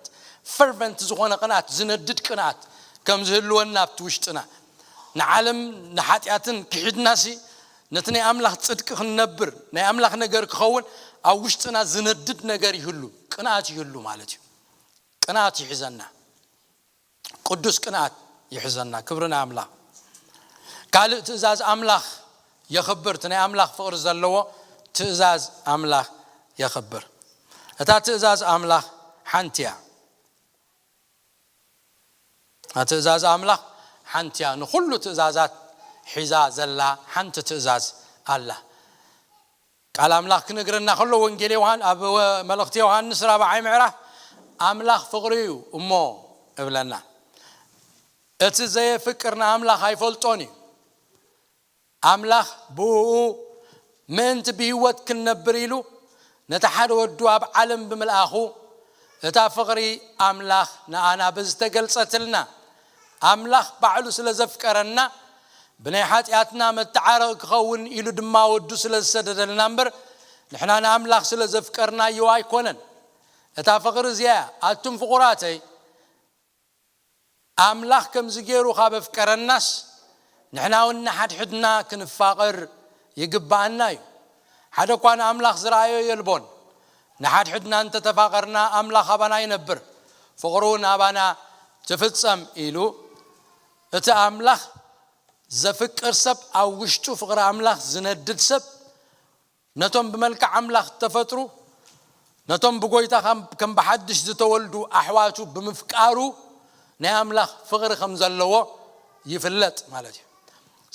ፈርቨንት ዝኾነ ቅንኣት፣ ዝነድድ ቅንኣት ከም ዝህልወና ኣብቲ ውሽጥና፣ ንዓለም ንሓጢኣትን ክሒድናሲ ነቲ ናይ ኣምላኽ ጽድቂ ክንነብር፣ ናይ ኣምላኽ ነገር ክኸውን ኣብ ውሽጥና ዝነድድ ነገር ይህሉ፣ ቅንኣት ይህሉ ማለት እዩ። ቅንኣት ይሕዘና፣ ቅዱስ ቅንኣት ይሕዘና። ክብሪ ንኣምላኽ። ካልእ ትእዛዝ ኣምላኽ የኽብር፣ እቲ ናይ ኣምላኽ ፍቕሪ ዘለዎ ትእዛዝ ኣምላኽ የኽብር። እታ ትእዛዝ ኣምላኽ ሓንቲ እያ። ትእዛዝ ኣምላኽ ሓንቲ እያ። ንኹሉ ትእዛዛት ሒዛ ዘላ ሓንቲ ትእዛዝ ኣላ። ቃል ኣምላኽ ክነግረና ከሎ፣ ወንጌል ዮሃን-፣ ኣብ ወ-፣ መልእኽቲ ዮሃንስ ራብዓይ ምዕራፍ፣ ኣምላኽ ፍቕሪ እዩ እሞ እብለና። እቲ ዘየፍቅር ንኣምላኽ ኣይፈልጦን እዩ። ኣምላኽ ብእኡ ምእንቲ ብህይወት ክንነብር ኢሉ ነቲ ሓደ ወዱ ኣብ ዓለም ብምልኣኹ፣ እታ ፍቕሪ ኣምላኽ ንኣና በዚ ተገልጸትልና። ኣምላኽ ባዕሉ ስለ ዘፍቀረና፣ ብናይ ሓጢኣትና መተዓረቒ ክኸውን ኢሉ ድማ ወዱ ስለ ዝሰደደልና እምበር፣ ንሕና ንኣምላኽ ስለ ዘፍቀርናዮ ኣይኮነን። እታ ፍቕሪ እዚኣ እያ። ኣቱም ፍቑራተይ፣ ኣምላኽ ከምዚ ገይሩ ካብ ኣፍቀረናስ፣ ንሕና እውን ንሓድሕድና ክንፋቐር ይግብኣና እዩ። ሓደ እኳ ንኣምላኽ ዝረኣዮ የልቦን። ንሓድሕድና እንተተፋቐርና፣ ኣምላኽ ኣባና ይነብር፣ ፍቕሩ እውን ኣባና ትፍጸም ኢሉ፣ እቲ ኣምላኽ ዘፍቅር ሰብ፣ ኣብ ውሽጡ ፍቕሪ ኣምላኽ ዝነድድ ሰብ፣ ነቶም ብመልክዕ ኣምላኽ እተፈጥሩ፣ ነቶም ብጎይታ ከም፣ ከም ብሓድሽ ዝተወልዱ ኣሕዋቱ ብምፍቃሩ፣ ናይ ኣምላኽ ፍቕሪ ከም ዘለዎ ይፍለጥ ማለት እዩ።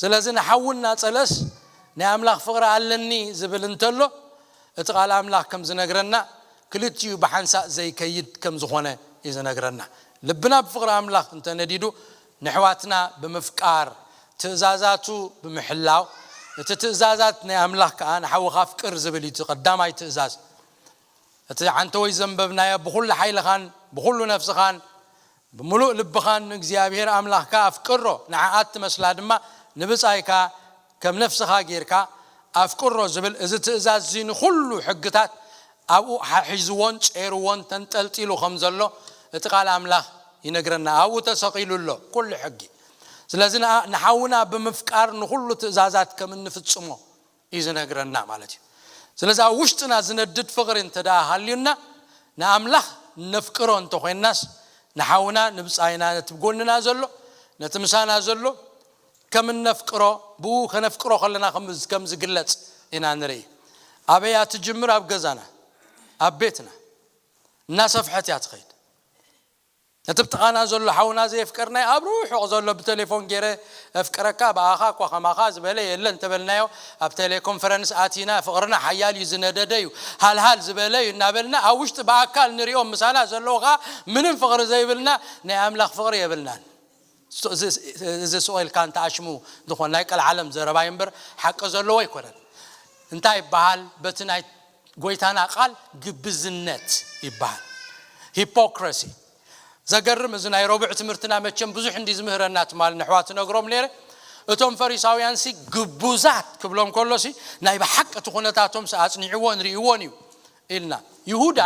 ስለዚ ንሓዉ እናጸለስ ናይ ኣምላኽ ፍቕሪ ኣለኒ ዝብል እንተሎ፣ እቲ ቃል ኣምላኽ ከም ዝነግረና፣ ክልቲኡ ብሓንሳእ ዘይከይድ ከም ዝኾነ እዩ ዝነግረና። ልብና ብፍቕሪ ኣምላኽ እንተነዲዱ፣ ንሕዋትና ብምፍቃር፣ ትእዛዛቱ ብምሕላው፣ እቲ ትእዛዛት ናይ ኣምላኽ ከኣ ንሓውኻ ኣፍቅር ዝብል እዩ እቲ ቀዳማይ ትእዛዝ። እቲ ዓንተወይ ዘንበብናዮ፣ ብኹሉ ሓይልኻን ብኹሉ ነፍስኻን ብምሉእ ልብኻን ንእግዚኣብሔር ኣምላኽካ ኣፍቅሮ፣ ንዓኣ እትመስላ ድማ ንብጻይካ ከም ነፍስኻ ጌርካ ኣፍቅሮ ዝብል እዚ ትእዛዝ እዚ ንኹሉ ሕግታት ኣብኡ ሓሒዝዎን ጼርዎን ተንጠልጢሉ ከም ዘሎ እቲ ቃል ኣምላኽ ይነግረና። ኣብኡ ተሰቒሉ ኣሎ ኩሉ ሕጊ። ስለዚ ንኣ-፣ ንሓውና ብምፍቃር ንኹሉ ትእዛዛት ከም እንፍጽሞ እዩ ዝነግረና ማለት እዩ። ስለዚ ኣብ ውሽጥና ዝነድድ ፍቕሪ እንተ ደኣ ሃልዩና፣ ንኣምላኽ ነፍቅሮ እንተ ኾይንናስ፣ ንሓውና፣ ንብጻይና፣ ነቲ ብጎንና ዘሎ፣ ነቲ ምሳና ዘሎ ከም እነፍቅሮ፣ ብኡ ከነፍቅሮ ከለና ከም፣ ከም ዝግለጽ ኢና ንርኢ። ኣበይ እያ ትጅምር? ኣብ ገዛና፣ ኣብ ቤትና። እናሰፍሐት እያ ትኸይድ። ነቲ ብጥቓና ዘሎ ሓውና ዘየፍቀርናዮ ኣብ ርሑቕ ዘሎ ብቴሌፎን ገይረ ኣፍቅረካ ብኣኻ እኳ ከማኻ ዝበለ የለን እንተበልናዮ ኣብ ቴሌኮንፈረንስ ኣቲና ፍቕርና ሓያል እዩ ዝነደደ እዩ ሃልሃል ዝበለ እዩ እናበልና ኣብ ውሽጢ ብኣካል ንሪኦም ምሳና ዘለዉ ከዓ ምንም ፍቕሪ ዘይብልና ናይ ኣምላኽ ፍቕሪ የብልናን። እዚ ስቕ ኢልካ እንተኣሽሙ ዝኾን ናይ ቀልዓለም ዘረባይ እምበር ሓቂ ዘለዎ ኣይኮነን። እንታይ ይበሃል? በቲ ናይ ጎይታና ቃል ግብዝነት ይበሃል። ሂፖክረሲ ዘገርም። እዚ ናይ ረቡዕ ትምህርትና መቸም ብዙሕ እንዲ ዝምህረና ትማል ንሕዋት ነግሮም ነይረ። እቶም ፈሪሳውያን ሲ ግቡዛት ክብሎም ከሎ ሲ ናይ ብሓቂ እቲ ኩነታቶም ሲ ኣጽኒዕዎን ርእይዎን እዩ ኢልና። ይሁዳ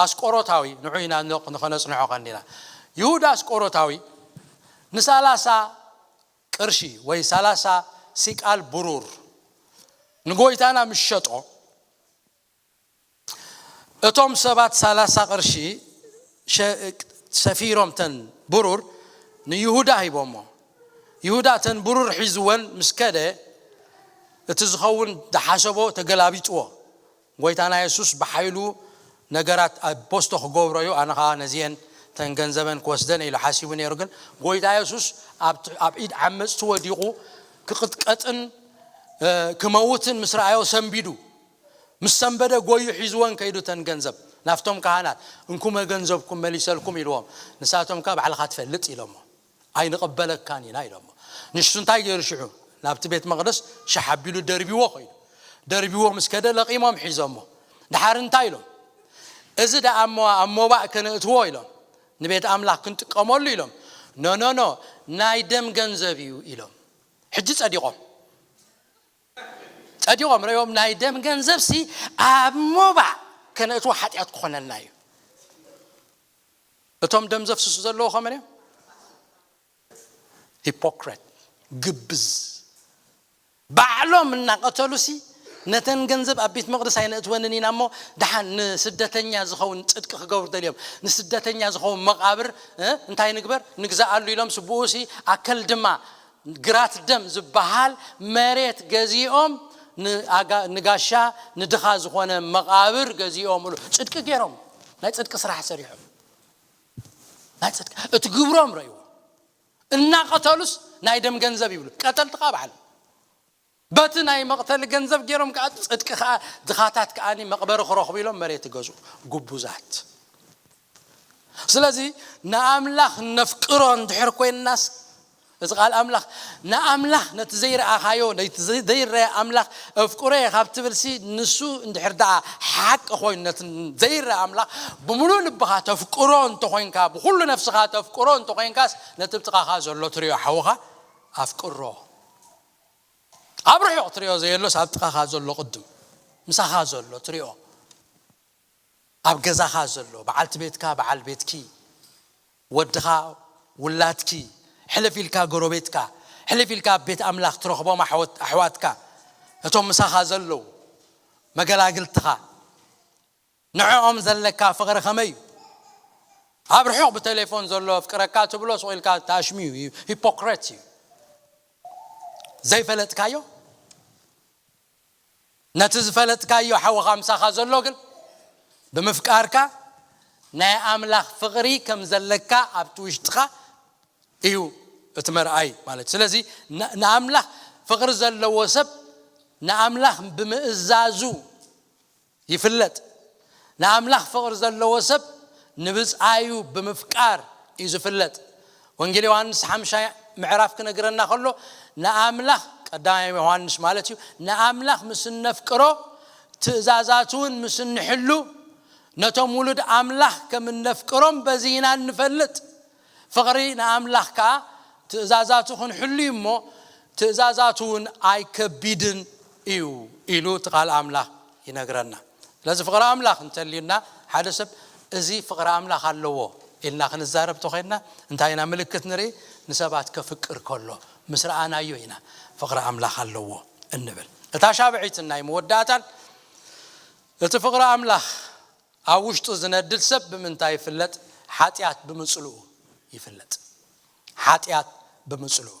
ኣስቆሮታዊ ንዑ ኢና ንኸነጽንሖ ቀኒና። ይሁዳ ኣስቆሮታዊ ንሳላሳ ቅርሺ ወይ ሳላሳ ሲቃል ብሩር ንጎይታና ምስ ሸጦ እቶም ሰባት ሳላሳ ቅርሺ ሰፊሮም ተን ብሩር ንይሁዳ ሂቦሞ። ይሁዳ ተን ብሩር ሒዝወን ምስ ከደ እቲ ዝኸውን ዝሓሰቦ ተገላቢጥዎ። ጎይታና የሱስ ብሓይሉ ነገራት ኣብ ቦስቶ ክገብሮ እዩ፣ ኣነ ኸዓ ነዚአን ተን ገንዘበን ክወስደን ኢሉ ሓሲቡ ነይሩ። ግን ጎይታ የሱስ ኣብ ኢድ ዓመፅቲ ወዲቑ ክቕጥቀጥን ክመውትን ምስ ረኣዮ ሰንቢዱ። ምስ ሰንበደ ጎዩ ሒዝወን ከይዱ ተን ገንዘብ ናብቶም ካህናት እንኩመ ገንዘብኩም መሊሰልኩም ኢልዎም። ንሳቶም ከ ባዕልኻ ትፈልጥ ኢሎሞ። ኣይንቕበለካን ኢና ኢሎሞ። ንሱ እንታይ ገይሩ ሽዑ ናብቲ ቤት መቕደስ ሸሕ ኣቢሉ ደርቢዎ ኮይኑ ደርቢዎ ምስ ከደ ለቒሞም ሒዞሞ። ድሓር እንታይ ኢሎም? እዚ ደኣ እሞ ኣብ ሞባእ ከነእትዎ ኢሎም ንቤት ኣምላኽ ክንጥቀመሉ ኢሎም። ኖ ኖ ኖ ናይ ደም ገንዘብ እዩ ኢሎም። ሕጂ ጸዲቖም ጸዲቖም ረዮም ናይ ደም ገንዘብ ሲ ኣብ ሞባእ ከነእትዎ ሓጢኣት ክኾነልና እዩ። እቶም ደም ዘፍስሱ ዘለዉ ከመን እዮም? ሂፖክሬት ግብዝ ባዕሎም እናቐተሉ ሲ ነተን ገንዘብ ኣብ ቤት መቕደስ ኣይነእትወንን ኢና እሞ ደሓን ንስደተኛ ዝኸውን ጽድቂ ክገብሩ ደልዮም ንስደተኛ ዝኸውን መቓብር እንታይ ንግበር ንግዛኣሉ ኢሎም ስብኡ ሲ ኣከል ድማ ግራት ደም ዝበሃል መሬት ገዚኦም ንጋሻ ንድኻ ዝኾነ መቓብር ገዚኦም ሉ ጽድቂ ገይሮም ናይ ጽድቂ ስራሕ ሰሪሖም ናይ ጽድቂ እቲ ግብሮም ረእይዎ እናቐተሉስ ናይ ደም ገንዘብ ይብሉ ቀተልቲ ካ በዓል በቲ ናይ መቕተሊ ገንዘብ ገይሮም ከዓ ጽድቂ ከዓ ድኻታት ከዓ መቕበሪ ክረኽቡ ኢሎም መሬት ይገዝኡ ጉቡዛት ስለዚ ንኣምላኽ ነፍቅሮ እንድሕር ኮይንናስ እዚ ቃል ኣምላኽ ንኣምላኽ ነቲ ዘይረኣኻዮ ነቲ ዘይረአ ኣምላኽ እፍቅሮ እየ ካብ ትብልሲ ንሱ እንድሕር ደኣ ሓቂ ኮይኑ ነቲ ዘይረአ ኣምላኽ ብምሉእ ልብኻ ተፍቅሮ እንተኾይንካ ብኩሉ ነፍስኻ ተፍቅሮ እንተኾይንካስ ነቲ ብጥቓኻ ዘሎ ትሪኦ ሓውኻ ኣፍቅሮ ኣብ ርሑቕ ትሪኦ ዘየሎስ ኣብ ጥቓኻ ዘሎ ቅድም ምሳኻ ዘሎ ትሪኦ ኣብ ገዛኻ ዘሎ በዓልቲ ቤትካ በዓል ቤትኪ ወድኻ ውላድኪ ሕልፍ ኢልካ ጎረቤትካ ሕልፍ ኢልካ ኣብ ቤት ኣምላኽ ትረኽቦም ኣሕዋትካ እቶም ምሳኻ ዘለዉ መገላግልትኻ ንዕኦም ዘለካ ፍቕሪ ከመይ እዩ ኣብ ርሑቕ ብቴሌፎን ዘሎ ኣፍቅረካ ትብሎ ስቕ ኢልካ ተኣሽምዩ እዩ ሂፖክሬት እዩ ዘይፈለጥካዮ ነቲ ዝፈለጥካዮ ሓውኻ ምሳኻ ዘሎ ግን ብምፍቃርካ ናይ ኣምላኽ ፍቕሪ ከም ዘለካ ኣብቲ ውሽጥኻ እዩ እቲ መርኣይ ማለት ስለዚ ንኣምላኽ ፍቕሪ ዘለዎ ሰብ ንኣምላኽ ብምእዛዙ ይፍለጥ ንኣምላኽ ፍቕሪ ዘለዎ ሰብ ንብፃዩ ብምፍቃር እዩ ዝፍለጥ ወንጌል ዮሃንስ ሓምሻይ ምዕራፍ ክነግረና ከሎ ንኣምላኽ ቀዳማይ ዮሃንስ ማለት እዩ ንኣምላኽ ምስ እነፍቅሮ ትእዛዛት እውን ምስ እንሕሉ ነቶም ውሉድ ኣምላኽ ከም እነፍቅሮም በዚ ኢና እንፈልጥ ፍቕሪ ንኣምላኽ ከዓ ትእዛዛቱ ክንሕሉ እዩ እሞ ትእዛዛቱ እውን ኣይከቢድን እዩ ኢሉ እቲ ቃል ኣምላኽ ይነግረና ስለዚ ፍቕሪ ኣምላኽ እንተልዩና ሓደ ሰብ እዚ ፍቕሪ ኣምላኽ ኣለዎ ኢልና ክንዛረብ ተኾይንና እንታይ ኢና ምልክት ንርኢ ንሰባት ከፍቅር ከሎ ምስ ረኣናዮ ኢና ፍቕሪ ኣምላኽ ኣለዎ እንብል እታ ሻብዒትን ናይ መወዳእታን እቲ ፍቕሪ ኣምላኽ ኣብ ውሽጡ ዝነድድ ሰብ ብምንታይ ይፍለጥ ሓጢኣት ብምፅልኡ ይፍለጥ ሓጢኣት ብምፅልኡ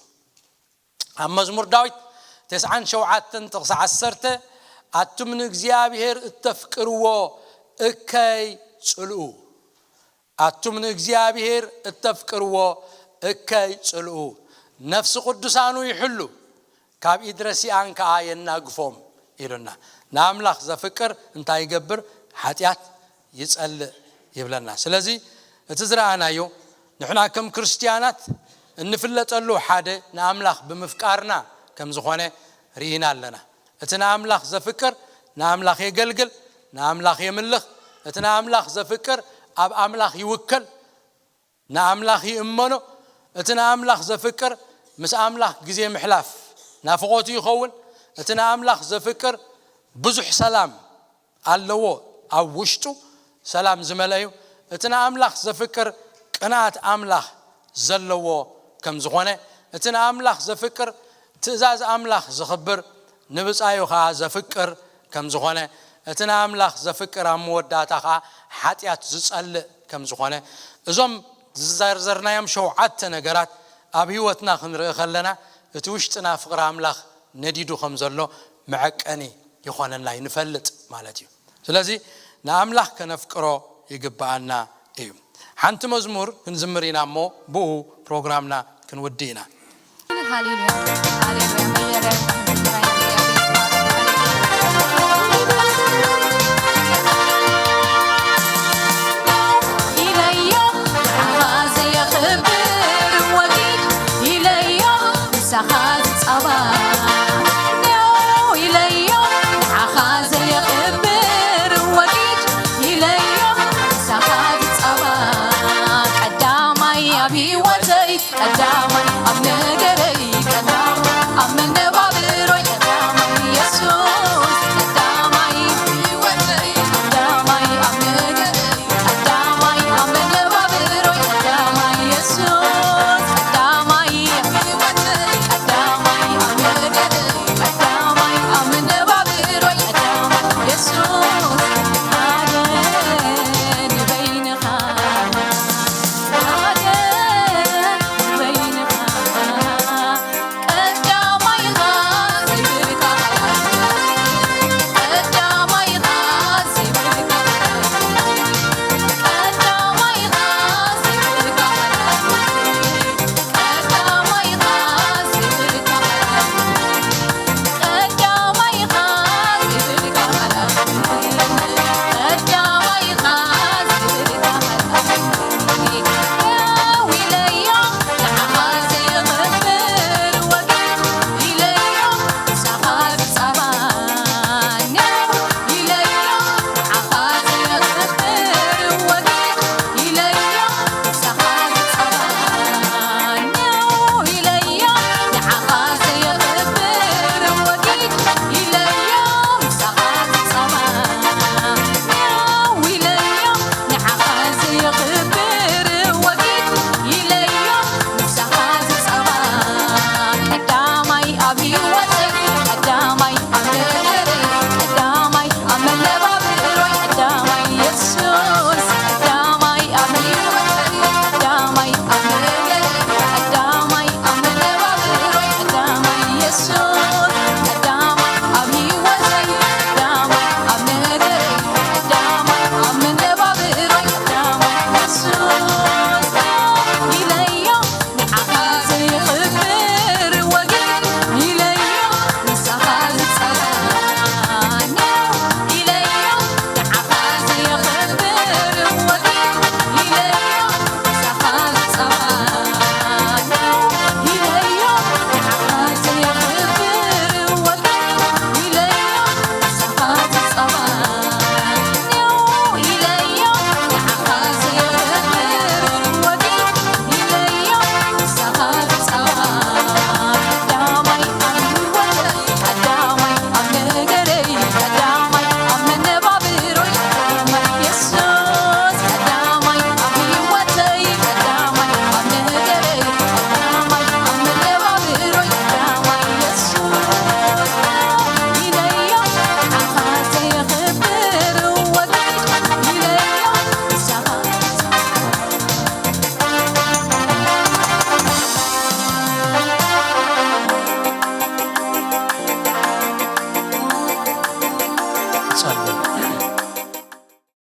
ኣብ መዝሙር ዳዊት ተስዓን ሸውዓተን ጥቕሲ ዓሰርተ ኣቱም ንእግዚኣብሔር እተፍቅርዎ እከይ ጽልኡ ኣቱም ንእግዚኣብሔር እተፍቅርዎ እከይ ጽልኡ፣ ነፍሲ ቅዱሳኑ ይሕሉ፣ ካብ ኢድ ረሲኣን ከኣ የናግፎም ኢሉና። ንኣምላኽ ዘፍቅር እንታይ ይገብር? ሓጢኣት ይጸልእ ይብለና። ስለዚ እቲ ዝረኣናዮ ንሕና ከም ክርስትያናት እንፍለጠሉ ሓደ ንኣምላኽ ብምፍቃርና ከም ዝኾነ ርኢና ኣለና። እቲ ንኣምላኽ ዘፍቅር ንኣምላኽ የገልግል፣ ንኣምላኽ የምልኽ። እቲ ንኣምላኽ ዘፍቅር ኣብ ኣምላኽ ይውከል፣ ንኣምላኽ ይእመኖ። እቲ ንኣምላኽ ዘፍቅር ምስ ኣምላኽ ግዜ ምሕላፍ ናፍቖቱ ይኸውን። እቲ ንኣምላኽ ዘፍቅር ብዙሕ ሰላም ኣለዎ፣ ኣብ ውሽጡ ሰላም ዝመልአ እዩ። እቲ ንኣምላኽ ዘፍቅር ቅንኣት ኣምላኽ ዘለዎ ከም ዝኾነ፣ እቲ ንኣምላኽ ዘፍቅር ትእዛዝ ኣምላኽ ዘኽብር፣ ንብጻዩ ኸኣ ዘፍቅር ከም ዝኾነ፣ እቲ ንኣምላኽ ዘፍቅር ኣብ መወዳእታ ኸኣ ሓጢኣት ዝጸልእ ከም ዝኾነ፣ እዞም ዝዘርዘርናዮም ሸውዓተ ነገራት ኣብ ህይወትና ክንርኢ ከለና፣ እቲ ውሽጥና ፍቕሪ ኣምላኽ ነዲዱ ከም ዘሎ መዐቀኒ ይኾነና እዩ፣ ንፈልጥ ማለት እዩ። ስለዚ ንኣምላኽ ከነፍቅሮ ይግብኣና እዩ። ሓንቲ መዝሙር ክንዝምር ኢና እሞ ብኡ ፕሮግራምና ክንውድእ ኢና። ሃሌሉያ፣ ሃሌሉያ።